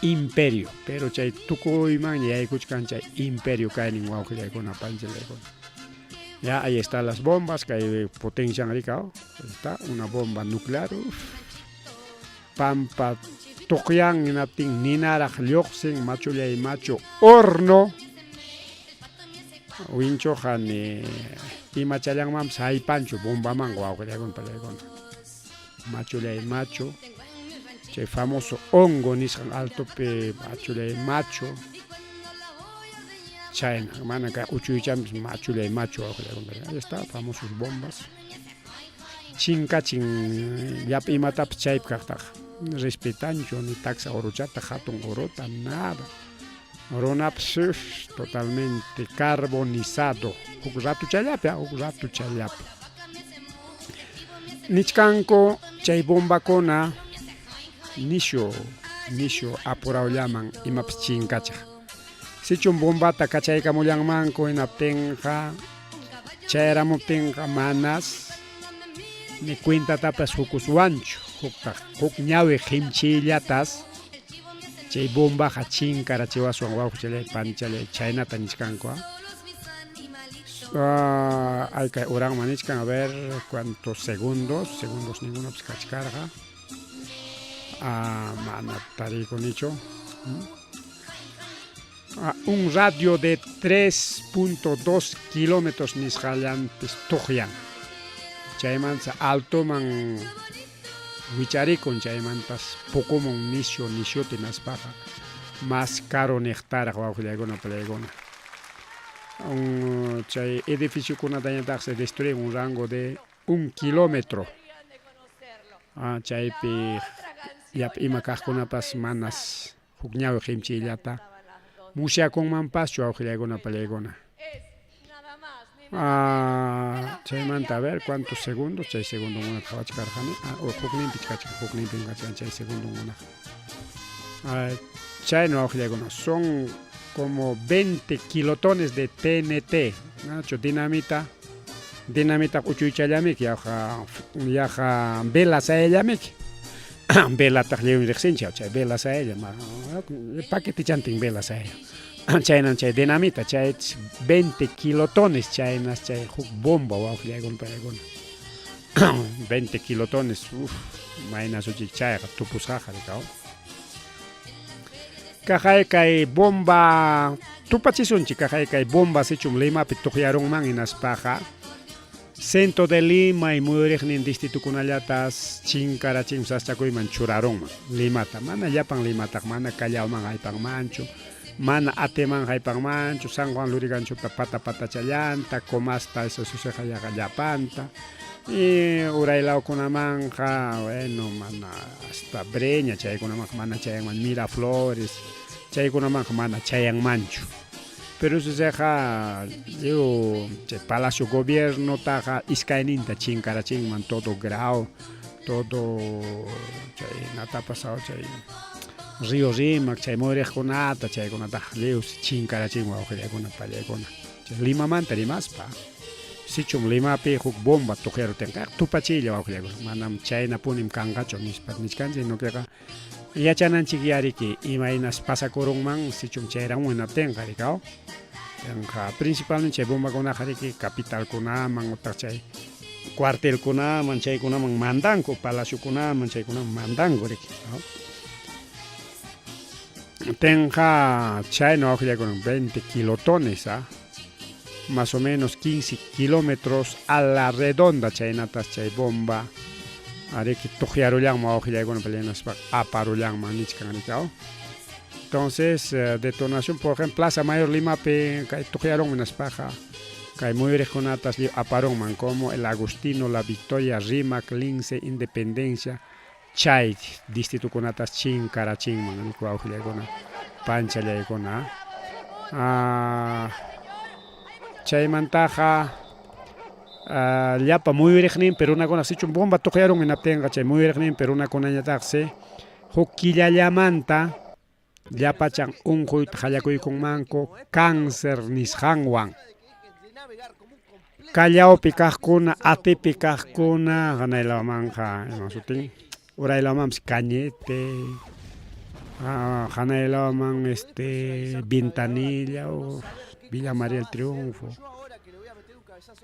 Imperio. Pero chay tukuymanña yaykuchkan chay imperio kaynin wawqillaykuna panchillaykuna. Ya ahí están las bombas que potencian rikaw. Está una bomba nuclear. Uf. Pampa tuqyan hinaptin ninaraq lluqsin machullay machu horno winchuqa ni imachallanmanpas haypanchu bombamanqa wawqillaykuna pallaykuna. Machullay machu chay famoso hongo nisqan altopi machullay machu chayna mana kay uchuychanpis machullay machu wawqillaykuna. Ahí está famosos bombas. Chinkachin llapa imatapas chaypi kaqtaqa respetanchu ni taksa uruchata hatun uruta nada. Runapas totalmente carbonizado. Huk ratuchallapi, huk ratuchallapi. Nichkanku chay bombakuna nishu nishu apurawllaman imapas chinkachaq. Sichum bombata kachaykamullanmanku hinaptinqa chayramuptinqa manas ni cuentatapas hukuswanchu huktaq huk ñawi qimchillatas chay bombaqa chinkarachiwaswan wawqichalay panichalay chaynata nichkanku. Ay kay uranman nichkan, a ver cuántos segundos, segundos ningunapas kachkarqa. Mana tariykunichu. Un radio de 3.2 kilómetros nisqallanpis tuqyan. Chaymanta altoman wicharikun, chaymantas pukumun nisyu nisyuta hinaspaqa más caro niqtaraq wawqillaykuna pallaykuna. Chay edificiokunatañataq se destruye un rango de 1 kilómetro. Chaypi llapa ima kaqkunapas manas huk ñawi qimchiyllata musyakunmanpaschu wawqillaykuna pallaykuna. Chaymanta a ver cuántos segundos, chay segundokunata qhawachkarqani, hukninpi kachkan, hukninpim kachkan chay segundokunaqa. Chayna wawqillaykuna, son como 20 kilotones de TNT, nachu dinamita, dinamita uchuychallamiki yaqa yaqa vela sayallamiki. Velataq lliwmi riqsinchik, chay vela sayalla, paquetichantin vela sayalla. Chaynan chay dinamita chay 20 kilotones chaynas chay huk bomba wawqillaykuna paykuna. 20 kilotones, uf, mayna suchik chayqa tupusqaqa rikaw. Kaqay kay bomba tupachisunchik kaqay kay bomba sichum Limapi tuqyarunman hinaspaqa Centro de Lima y muyuriqnin distritukunallatas chinkarachin sasachakuyman churarunman Limata mana llapan Limataq mana Callaoman haypanmanchu mana Ateman haypanmanchu San Juan Luriganchuta pata patachallanta Comasta eso suceqa yaqa llapanta y uray lawkunamanqa bueno mana hasta Breña chaykunamanqa mana chayanman Miraflores chaykunamanqa mana chayanmanchu Pero suceqa lliw chay Palacio Gobiernotaqa iskayninta chinkarachinman todo Grau, todo chay natapas chay Río Rímac, chay muyriqkunata, chaykunataqa lliw chinkarachinman wawqillaykuna, pallaykuna. Chay Limamanta rimaspa, sichum Limapi huk bomba tuqyarutinqa tupachiylla wawqillaykuna, manam chaynapunim kanqachu nispa nichkanchik ñuqaqa Yachananchik yariki imaynas pasakurunman sichum chayramun hinaptinqa rikaw. Tinqa principalmente chay bombakunaqa riki capitalkunaman utaq chay cuartelkunaman chaykunaman mandanku, palaciokunaman chaykunaman mandanku riki. Tinqa chayna wawqillakunan 20 kilotones ah, más o menos 15 kilómetros a la redonda chaynatas chay bomba ariki tuqyarullanman wawqillaykuna hinaspa aparullanman nichkan riki aw. Entonces detonación por ejemplo Plaza Mayor Limapi kay tuqyarunman hinaspaqa kay muyuriqkunatas lliw aparunman como el Agustino, La Victoria, Rímac, Lince, Independencia chay distritukunatas chinkarachinman riki wawqillaykuna panchallaykuna. Ah, chaymantaqa llapa muyuriqninpi runakuna sichum bomba tuqyarun hinaptinqa chay muyuriqninpi runakunañataqsi huk killallamanta llapachan unquyta qallakuykunmanku cáncer nisqanwan. Callaopi kaqkuna, Atepi kaqkuna, hanaylamanqa ima sutin, uraylamanpis Cañete, hanaylaman este Ventanilla, Villa María del Triunfo.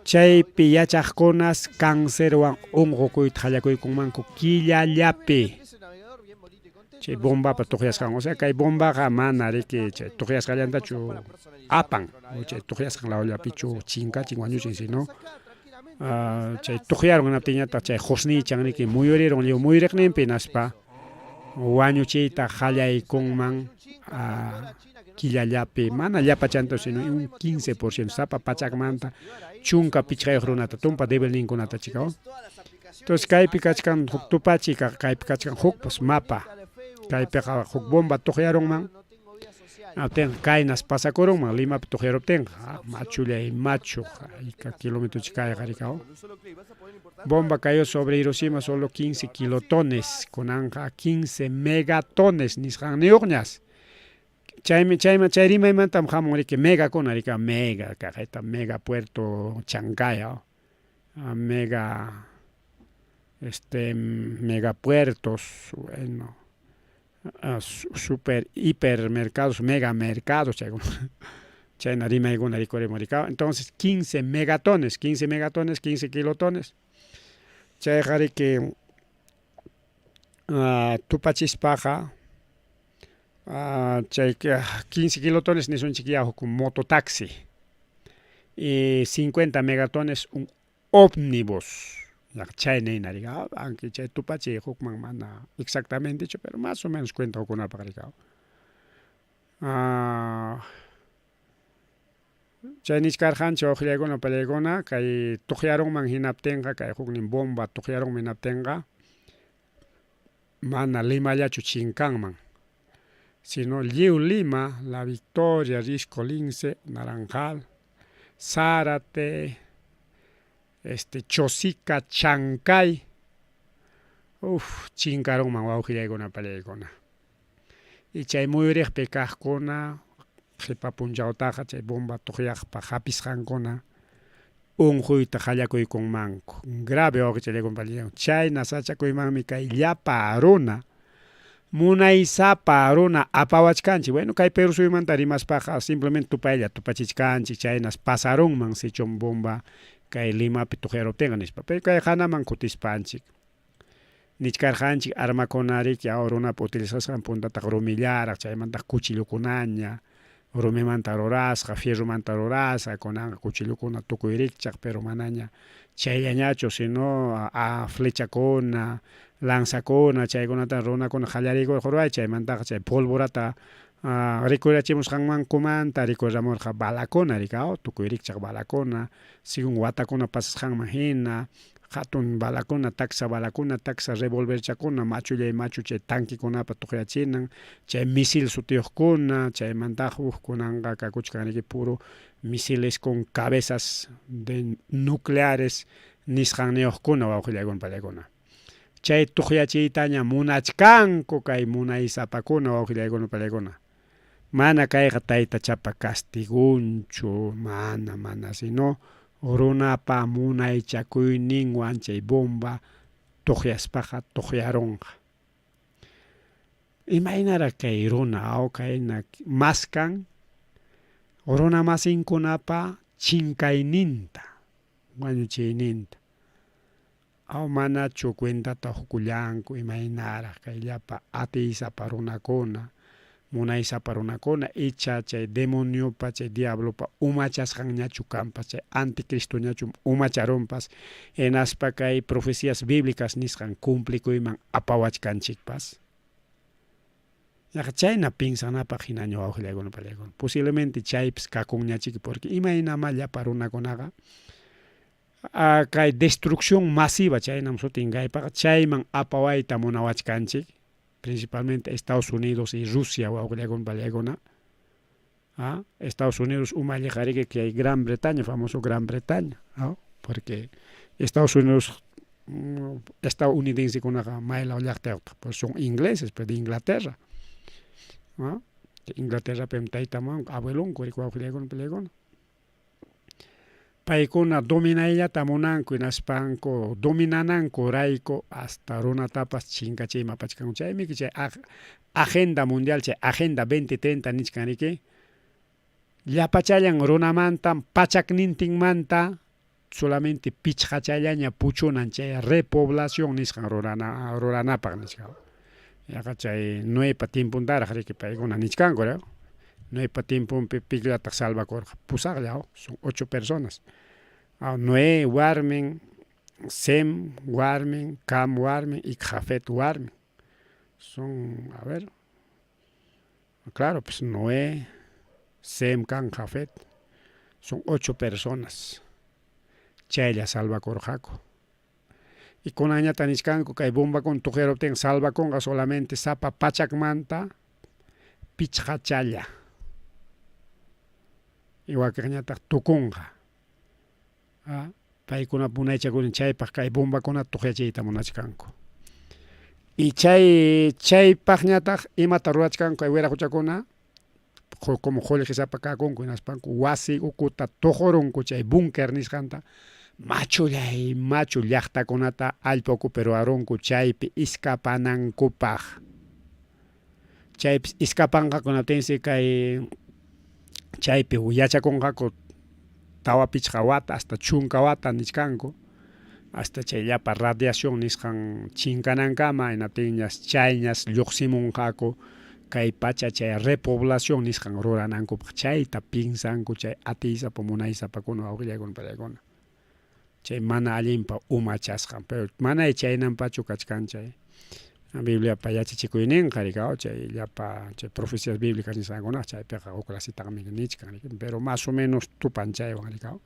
Chaypi yachaqkunas cancerwan unqukuyta qallakuykunmanku killallapi. Chay bombapa tuqyasqan, o sea kay bombaqa mana riki chay tuqyasqallantachu apan, o chay tuqyasqan lawllapichu chinkachin wañuchin, sino chay tuqyarun hinaptinñataq chay qusniychan riki muyurirun lliw muyuriqninpi hinaspa wañuchiyta qallaykunman killallapi, mana llapachantachu sino un 15% sapa pachakmanta 15 runata tumpa debilninkunata chikaw. Entonces kaypi kachkan huk tupachi, kaypi kachkan hukpas mapa. Kaypiqa huk bomba tuqyarunman, hinaptinqa kaynas pasakurunman Limapi tuqyaruptinqa, machullay machu, hayka kilómetro kayqa rikaw. Bomba cayó sobre Hiroshima solo 15 kilotones, kunanqa 15 megatones nisqanniyuqñas. Chaymi chayman chay rimaymantam hamun riki megakuna rika mega kaqayta mega puerto Chancay mega este megapuertos bueno super hipermercados mega mercados chaykuna chayna rimaykuna rikurimun rika entonces 15 megatones 15 megatones 15 kilotones chayqa riki tupachispaqa chay 15 kilotones nisunchik ya huk mototaxi y 50 megatones un ómnibus chayna hina rika aunque chay tupachiy hukman mana exactamentechu pero más o menos cuenta qukunapaq rika. Chay nichkarqanchik wawqillaykuna pallaykuna kay tuqyarunman hinaptinqa kay huknin bomba tuqyarunman hinaptinqa mana Limallachu chinkanman sino lliw Lima, La Victoria, Risco Lince, Naranjal, Zárate, este Chosica, Chancay, uf chinkarunman wawqillaykuna pallaykuna. Y chay muyuriqpi kaqkuna qhipa punchawtaqa chay bomba tuqyaqpa hapisqankuna unquyta qallakuykunmanku. Grave wawqichallaykuna pallaykuna. Chayna sachakuymanmi kay llapa runa. Munaysapa runa apawachkanchik. Bueno, kay Perú suyumanta rimaspaqa simplemente tupaylla tupachichkanchik, chaynas pasarunman sichum bomba kay Limapi tuqyaruptinqa nispa. Pero kay hanaman kutispanchik nichkarqanchik armakuna riki aw runapa utilizasqan puntataq rumillaraq, chaymantaq cuchillokunaña, rumimanta rurasqa, fierromanta rurasqa, kunanqa cuchillokuna tukuy rikchaq, pero manaña chayllañachu, sino a flechakuna, lanzakuna, chaykunata runakuna qallariykurqa ruray, chaymantaqa chay polvorata rikurirachimusqanmankumanta rikuriramurqa balakuna, riki aw, tukuy rikchaq balakuna, segun watakuna pasasqanman hina, hatun balakuna, taksa balakuna, taksa revolverchakuna, machullay machu chay tanquekunapa tuqyachinan, chay misil sutiyuqkuna, chaymantaqa huk kunanqa kakuchkan riki puro misiles con cabezas de nucleares nisqanniyuqkuna wawqillaykuna pallaykuna. Chay tuqyachiytaña munachkanku kay munaysapakuna wawqillaykuna pallaykuna. Mana kayqa taytachapa castigunchu, mana, mana, sino runapa munaychakuyninwan chay bomba tuqyaspaqa tuqyarunqa. Imaynaraq kay runa aw kayna maskan runamasinkunapa chinkayninta, wañuchiyninta. Aw manachu cuentata hukullanku imaynaraq kay llapa atiysapa runakuna, munaysapa runakuna, icha chay demoniopa, chay diablopa umachasqanñachu kanpas, chay anticristoñachum umacharunpas, hinaspa kay profecías bíblicas nisqan cumplikuyman apawachkanchikpas? Yaqa chayna pinsanapaq hinaña wawqillaykuna pallaykuna. Posiblemente chaypis kakunñachiki porque imaynamá llapa runakunaqa kay destrucción masiva chaynam sutin kaypaqa chayman apawayta munawachkanchik principalmente Estados Unidos y Rusia wawqillaykuna pallaykuna. Estados Unidos umalliqariki kay Gran Bretaña, famoso Gran Bretaña, ¿no? Porque Estados Unidos estadounidensekunaqa maylaw llaqtayuqtaq, pues son ingleses, pues de Inglaterra. ¿No? Inglaterrapim tayta mamanku, abuelonku wawqillaykuna pallaykuna. Paykuna dominayllata munanku hinaspanku dominanankurayku hasta runatapas chinkachiyman apachkanku. Chaymi chay agenda mundial, chay agenda 2030 nichkan riki, llapachallan runamanta pachaknintinmanta solamente pichqachallaña puchunan chay repoblación nisqan rurana ruranapaq nichkan. Yaqa chay Noepa tiempontaraq riki paykuna nichkanku, ¿no? Noepa tiemponpi pikllataq salvakurqa, pusaqlla, son ocho personas. Noé warmin, Sem warmin, Cam warmin y Jafet warmin. Son, a ver, claro, pues Noé, Sem, Cam, Jafet, son ocho personas. Chaylla salvakurqaku. Y kunanñata nichkanku kay bombakuna tuqyaruptin salvakunqa solamente sapa pachakmanta pichqachalla. Y wakiqñataq tukunqa. Paykuna munaychakuni chaypaq kay bombakunata tuqyachiyta munachkanku. Y chay chaypaqñataq imata rurachkanku kay wiraquchakuna como qullqisapa kakunku hinaspanku wasi ukuta tuqurunku chay búnker nisqanta machullay machu llaqtakunata allpa ukupi ruwarunku chaypi iskapanankupaq. Chaypis iskapanqaku hinaptinsi kay chaypi yachakunqaku tawa pichqa wata hasta chunka wata nichkanku hasta chay llapa radiación nisqan chinkanankama hinaptinñas chayñas lluqsimunqaku kay pacha chay repoblación nisqan ruranankupaq chayta pinsanku chay atiysapa munaysapakuna wawqillaykuna pallaykuna chay mana allinpa umachasqan pero manay chaynanpachu kachkan chay Bibliapa yachachikuyninqa rikaw chay llapa chay profecías bíblicas nisqankunaqa chaypiqa huk lasitaqmi nichkan pero más o menos tupan chaywan rikaw.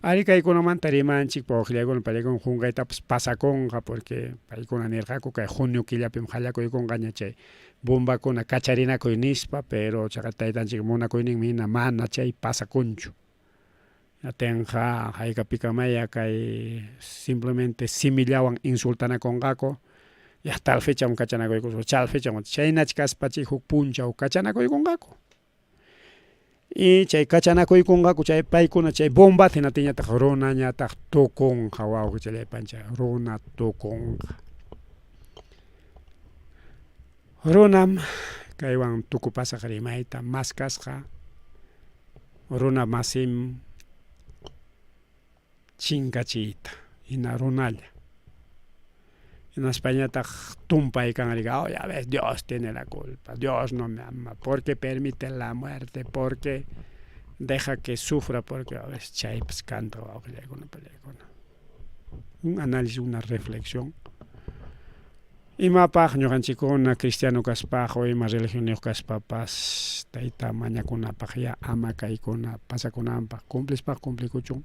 Ari kaykunamanta rimanchik wawqillaykuna pallaykuna qunqaytapas pasakunqa porque paykuna nirqaku kay junio killapim qallakuykunqaña chay bombakuna kacharinakuy nispa pero chaqa taytanchik munakuyninmi hina mana chay pasakunchu. Atinqa haykapikamaya kay simplemente simillawan insultanakunqaku ya tal fecham kachanakuykuspa chal fecham chaynach kaspachik huk punchaw kachanakuykunqaku. Y chay kachanakuykunqaku chay paykuna chay bombata hinaptinñataq runañataq tukunqa wawqichalay pancha runa tukunqa. Runam kaywan tukupasaq rimayta maskasqa runa masim chinkachiyta hina runalla. Hinaspañataq tumpaykan riqa, oh ya ves, Dios tiene la culpa, Dios no me ama, porque permite la muerte, porque deja que sufra, porque a veces chaypas kanta wawqillaykuna pallaykuna. Un análisis, una reflexión. Imapaq ñuqanchikkuna cristiano kaspaq o ima religionniyuq kaspapas tayta mañakunapaq ya ama kaykuna pasakunanpaq cumplispaq cumplikuchun.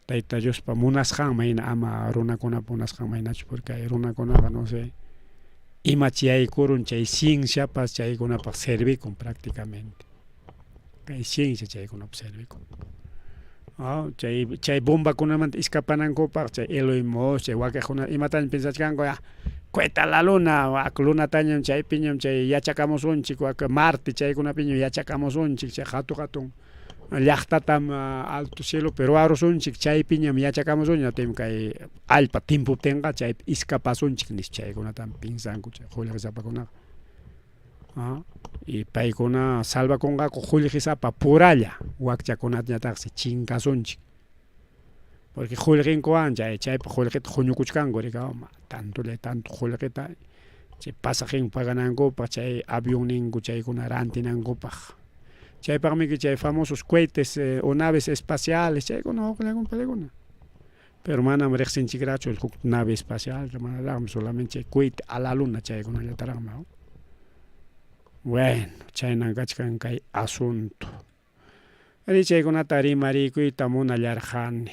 Tayta Diospa munasqanman hina ama runakunapa munasqanman hinachu porque hay runakunaqa no sé imach yaykurun chay cienciapas chaykunapaq servikun prácticamente. Kay ciencia chaykunapaq servikun. Chay chay bombakunamanta iskapanankupaq chay Eloy Musk chay wakiqkuna imataña piensachkanku ya cueta la luna wak lunatañam chaypiñam chay yachakamusunchik wak Marte chaykunapiñam yachakamusunchik chay hatu hatun llaqtatam alto cielopi ruwarusunchik chaypiñam yachakamusunchik natim kay allpa timpuptinqa chaypi iskapasunchik nispa chaykunatam pinsanku chay qullqisapakunaqa y paykuna salvakunqaku qullqisapa puralla wakchakunatañataqsi chinkasunchik porque qullqinkuwan chay chaypi qullqita huñukuchkanku rika tantolla tanto qullqita chay pasaqin paganankupaq chay avionninku chaykuna rantinankupaq chaypaqmiki chay famosos cohetes o naves espaciales chaykuna hukllakuna paykuna pero manam riqsinchikrachu huk nave espacial manaraqmi solamente chay cohete a la luna chaykunallataraqmi. Bueno, chaynan kachkan kay asunto. Ari chaykunata rimariykuyta munallarqani.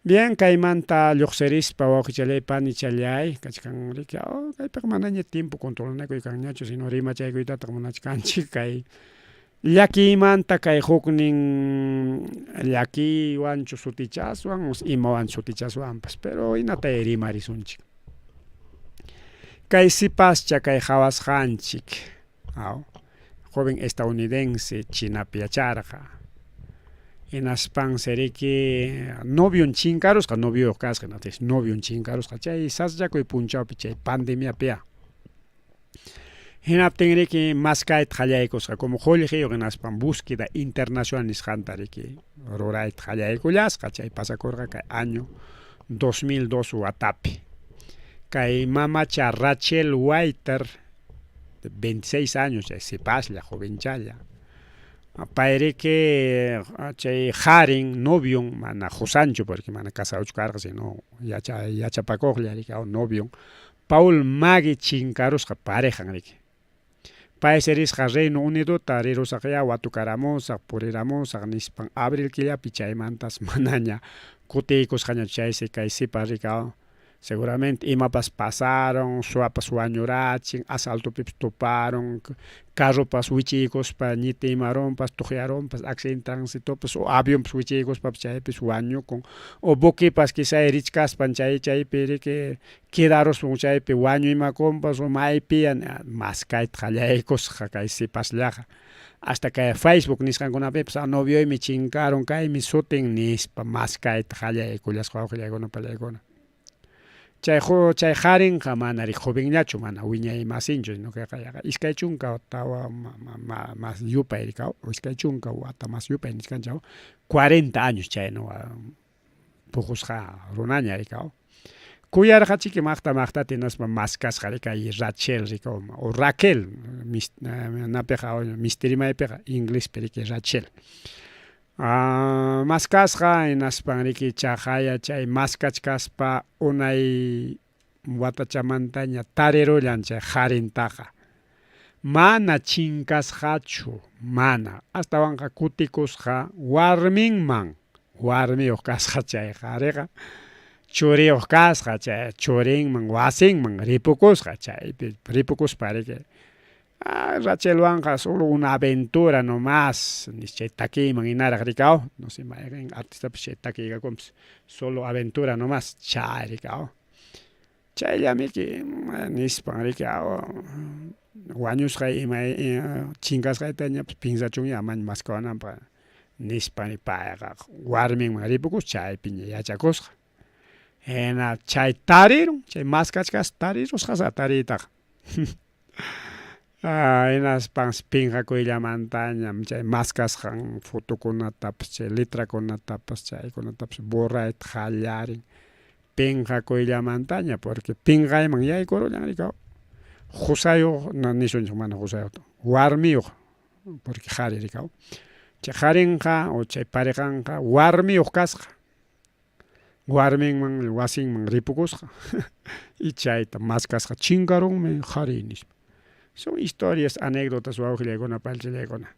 Bien, kaymanta lluqsirispa wawqichallay panichallay kachkan riki oh, kaypiqa manaña tiempo controlanakuy kanñachu sino rimachaykuytataq munachkanchik kay llakiymanta kay huknin llakiywanchu sutichaswan imawan sutichaswanpas pero hinatay rimarisunchik. Kay sipascha kay qhawasqanchik aw joven estadounidense Chinapi yacharqa hinaspansi riki novion chinkarusqa novioyuq kasqa hinaptinsi novion chinkarusqa chay sasachakuy punchawpi chay pandemiapia hinaptin riki maskayta qallaykusqa como qullqiyuq hinaspan búsqueda internacional nisqanta riki rurayta qallaykullasqa chay pasakurqa kay año 2002 watapi kay mamacha Rachel Waiter de 26 años chay sipaslla jovenchalla payriki chay qarin novion mana qusanchu porque mana casadochu karqa sino yacha yachapakuqlla riki novion Paul Magui chinkarusqa parejan riki paysi risqa Reino Unidota rirusaqyá watukaramusaq puriramusaq nispan abril killapi chaymantas manaña kutiykusqañachu chaysi kay sipas riki seguramente imapas pasaron suwapas wañurachin asaltopipas tuparun carropas wichiykuspa ñitimarunpas tuqyarunpas accidente transitopas o avionpas wichiykuspapas chaypis wañukun o buquepas quizá richkaspan chay chaypi riki quedaruspan chaypi wañuymakunpas o maypiya maskayta qallaykusqa kay sipasllaqa hasta kay Facebook nisqankunapipas novioymi chinkarun kaymi sutin nispa maskayta qallaykullasqa wawqillaykuna pallaykuna. Chay chay qarinqa mana ri jovenllachu mana wiñay masinchu sino kayqa yaqa 24 mas yupay rika 20 wata mas yupay nichkanchik 40 años chayna puqusqa runaña rika kuyarqachiki maqta maqtata hinaspa maskasqa rika Rachel rika o Raquel napiqa mistirimaypiqa inglespi riki Rachel maskasqa hinaspan riki chaqaya chay maskachkaspa unay watachamantaña tarirullan chay qarintaqa mana chinkasqachu mana astawanqa kutikusqa warminman warmiyuq kasqa chay qariqa churiyuq kasqa chay churinman wasinman ripukusqa chaypi ripukuspa riki Rachelwanqa solo una aventura nomás nis chay takiyman hinaraq rikaw no sé mayqin artistapas chay takiykakunpas solo aventura nomás chay rikaw chayllamiki nispan riki wañusqay ima chinkasqaytañapas pinsachunya amaña maskawananpaq nispa payqa warminman ripukusqa chaypiña yachakusqa hina chay tarirun chay maskachkaspa tarirusqasa tariytaqa. Hinaspansi pinqakuyllamantañam chay maskasqan fotokunatapas chay letrakunatapas chaykunatapas borrayta qallarin pinqakuyllamantaña porque pinqayman yaykurullan riki qusayuq nisunchik mana qusayuqta warmiyuq porque qhari riki chay qharinqa o chay parejanqa warmiyuq kasqa warminman wasinman ripukusqa y chayta maskasqa chinkarunmi qhari nispa. Son historias, anécdotas wawqillaykuna pallchallaykuna.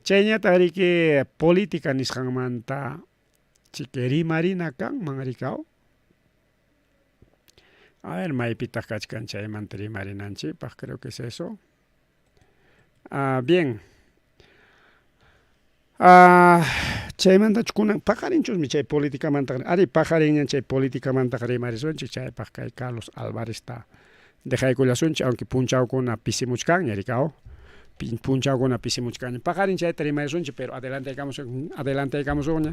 Chayñataq riki política nisqanmanta chiki rimarina kanman rikaw. A ver maypitaq kachkan chaymanta rimarinanchikpaq, creo que es eso. Ah, bien. Ah, chaymantachu kunan paqarinchusmi chay politicamantaqa ari paqarinñan chay politicamantaqa rimarisunchik chaypaq kay Carlos Alvarezta dejaykullasunchik aunque punchawkuna pisimuchkanña rikaw punchawkuna pisimuchkanña paqarin chayta rimarisunchik pero adelantaykamusun adelantaykamusunña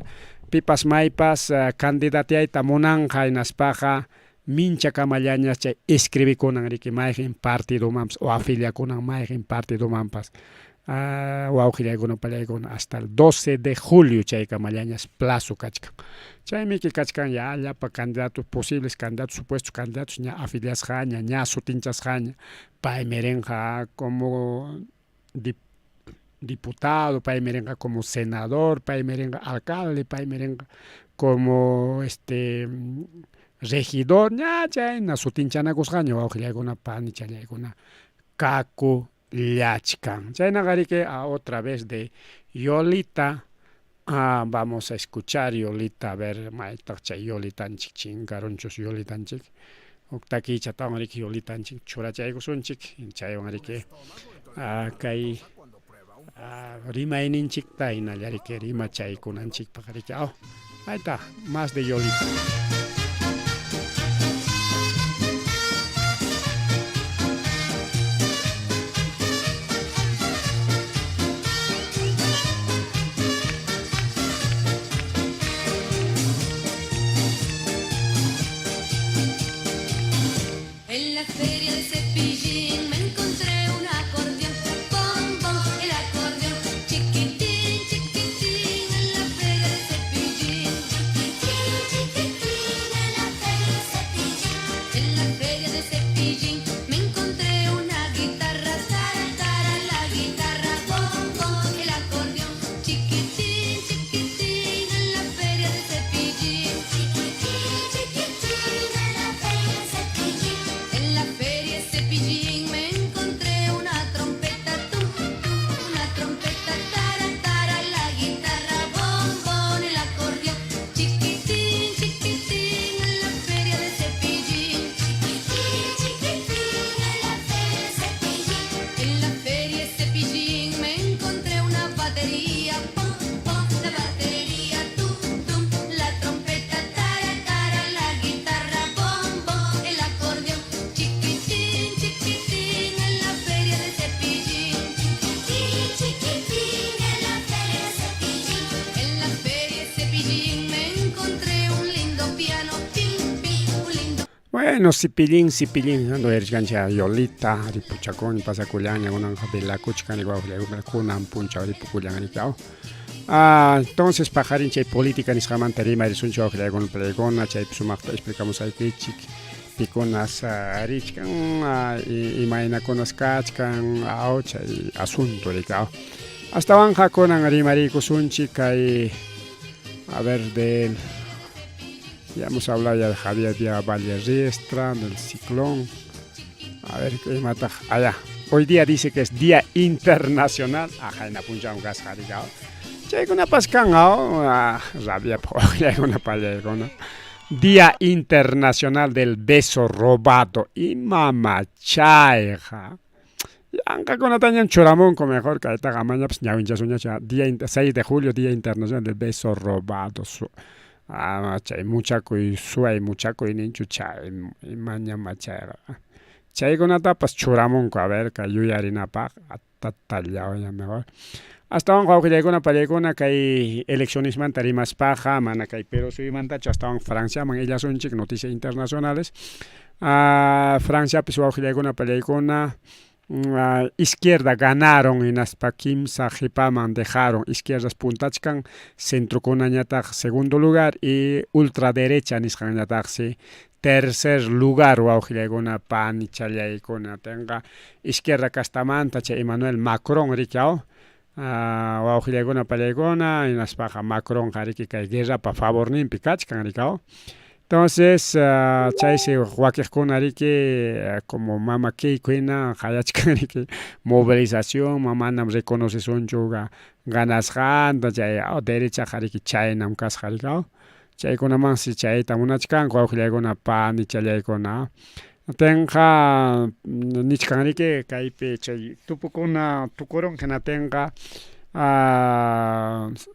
pipas maypas candidatiayta munanqa hinaspaqa minchakamallañas chay escribikunan riki mayqin partidomanpas o afiliakunan mayqin partidomanpas wawqillaykuna pallaykuna hasta el 12 de julio chaykamallañas plazo kachkan chaymiki kachkan ya llapa candidatos posibles candidatos supuestos candidatos ña afiliasqaña ña sutinchasqaña paymi rinqa como diputado paymi rinqa como senador paymi rinqa alcalde paymi rinqa como este regidor ña chayna sutinchanakusqaña wawqillaykuna panichallaykuna kakullachkan chaynaqa riki otra vez de Yolita vamos a escuchar Yolita a ver maytaq chay Yolitanchik chinkarunchus Yolitanchik huk takiychatawan riki Yolitanchik churachaykusunchik chaywan riki kay rimayninchikta hinalla riki rimachaykunanchikpaq riki aw ahí más de Yolita. En la feria de Cepillín me encontré un acordeón, bom, bom, el acordeón, chiquitín, chiquitín, en la feria de Cepillín, chiquitín, chiquitín, en la feria de Cepillín. En la feria de Cepillín me encontré una guitarra, tara, tara, la guitarra, bom, bom, el acordeón, chiquitín, chiquitín, en la feria de Cepillín, chiquitín, chiquitín, en la feria de Cepillín. En la feria de Cepillín me encontré una trompeta, tum, tum, una trompeta, tara, tara, la guitarra, bom, bom, el acordeón, chiquitín, chiquitín, en la feria de Cepillín, chiquitín, chiquitín, en la feria de Cepillín. En la feria de Cepillín me encontré una batería, pom, pom, la batería, tum, tum, la trompeta, tara, tara, la guitarra, bom, bom, el acordeón, chiquitín, chiquitín, en la feria de Cepillín, chiquitín, chiquitín, en la feria de Cepillín. En la feria de Cepillín me encontré un lindo piano, pin, pin, un lindo Bueno, Cepillín, Cepillín, ando erichkanchik Yolita, ripuchakuni pasakullaña kunanqa velakuchkani wawqillaykuna kunan punchaw ripukullan riki aw. Entonces paqarin chay política nisqamanta rimarisunchik wawqillaykuna palaykuna chaypi sumaqta explicamusaykichik pikunas richkan imaynakunas kachkan aw chay asunto riki aw. Astawanqa kunan rimariykusunchik kay a ver del ya hemos hablado ya de Javier Díaz Valle Riestra, del ciclón. A ver, imataq allá. Hoy día dice que es Día Internacional. Ajá, punchawmi kasqa riki aw. Chaykunapas kan aw rabiapaq wawqillaykuna pallaykuna. Día Internacional del Beso Robado. Imama chayqa. Yanqakunatañam churamunku mejor kaytaqa amañapas ñawinchasunñachu. Día 6 de julio, Día Internacional del Beso Robado. Chay muchakuy suway muchakuy ninchu chay imañama chayqa. Chaykunatapas churamunku a ver kay yuyarinapaq atatallaw mejor. Astawan wawqillaykuna pallaykuna kay eleccionismanta rimaspaqa mana kay Perú suyumantachu astawan Franciaman illasunchik noticias internacionales. Franciapis wawqillaykuna pallaykuna izquierda ganaron hinaspa kimsa qipaman dejaron izquierdas puntachkan centrokunañataq segundo lugar y ultraderecha nisqanñataqsi tercer lugar wawqillaykuna panichallaykuna tenqa izquierda kastamanta chay Emmanuel Macron riki aw wawqillaykuna pallaykuna hinaspaqa Macronqa riki kay guerrapa favorninpi kachkan riki aw entonces chaysi wakiqkuna riki como mama Keiko hina qayachkan riki movilización manam reconocesunchu ganasqanta chay derechaqa riki chaynam kasqa riki aw chaykunamansi chayta munachkanku wawqillaykuna panichallaykuna tenqa nichkan riki kaypi chay tupukuna tukurun hinatinqa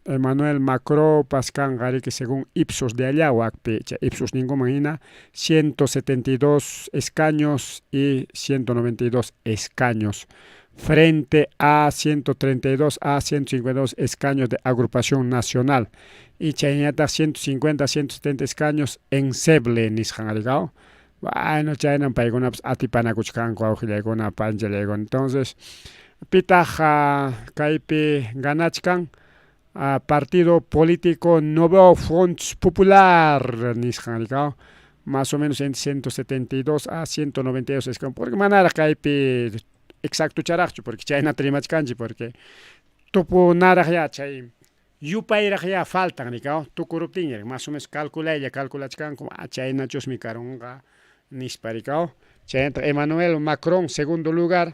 Emmanuel Macronpas kanqa riki según Ipsos de allá wakpi chay Ipsos ninkuman hina 172 escaños y 192 escaños frente a 132 a 152 escaños de agrupación nacional y chayñataq 150 170 escaños Ensemble nisqan arikaw bueno chaynam paykunapas atipanakuchkanku wawqillaykuna panchallaykuna entonces pitaq kaypi ganachkan partido político Nuevo Front Popular nisqan arikaw más o menos entre 172 a 192 escaños porque manaraq kaypi exactocharaqchu porque chaynata rimachkanchik porque tupunaraq ya chay yupayraq ya faltan rikaw tukuruptinña más o menos calculaylla calculachkanku chaynachusmi karunqa nispa rikaw chaynataq Emmanuel Macron segundo lugar.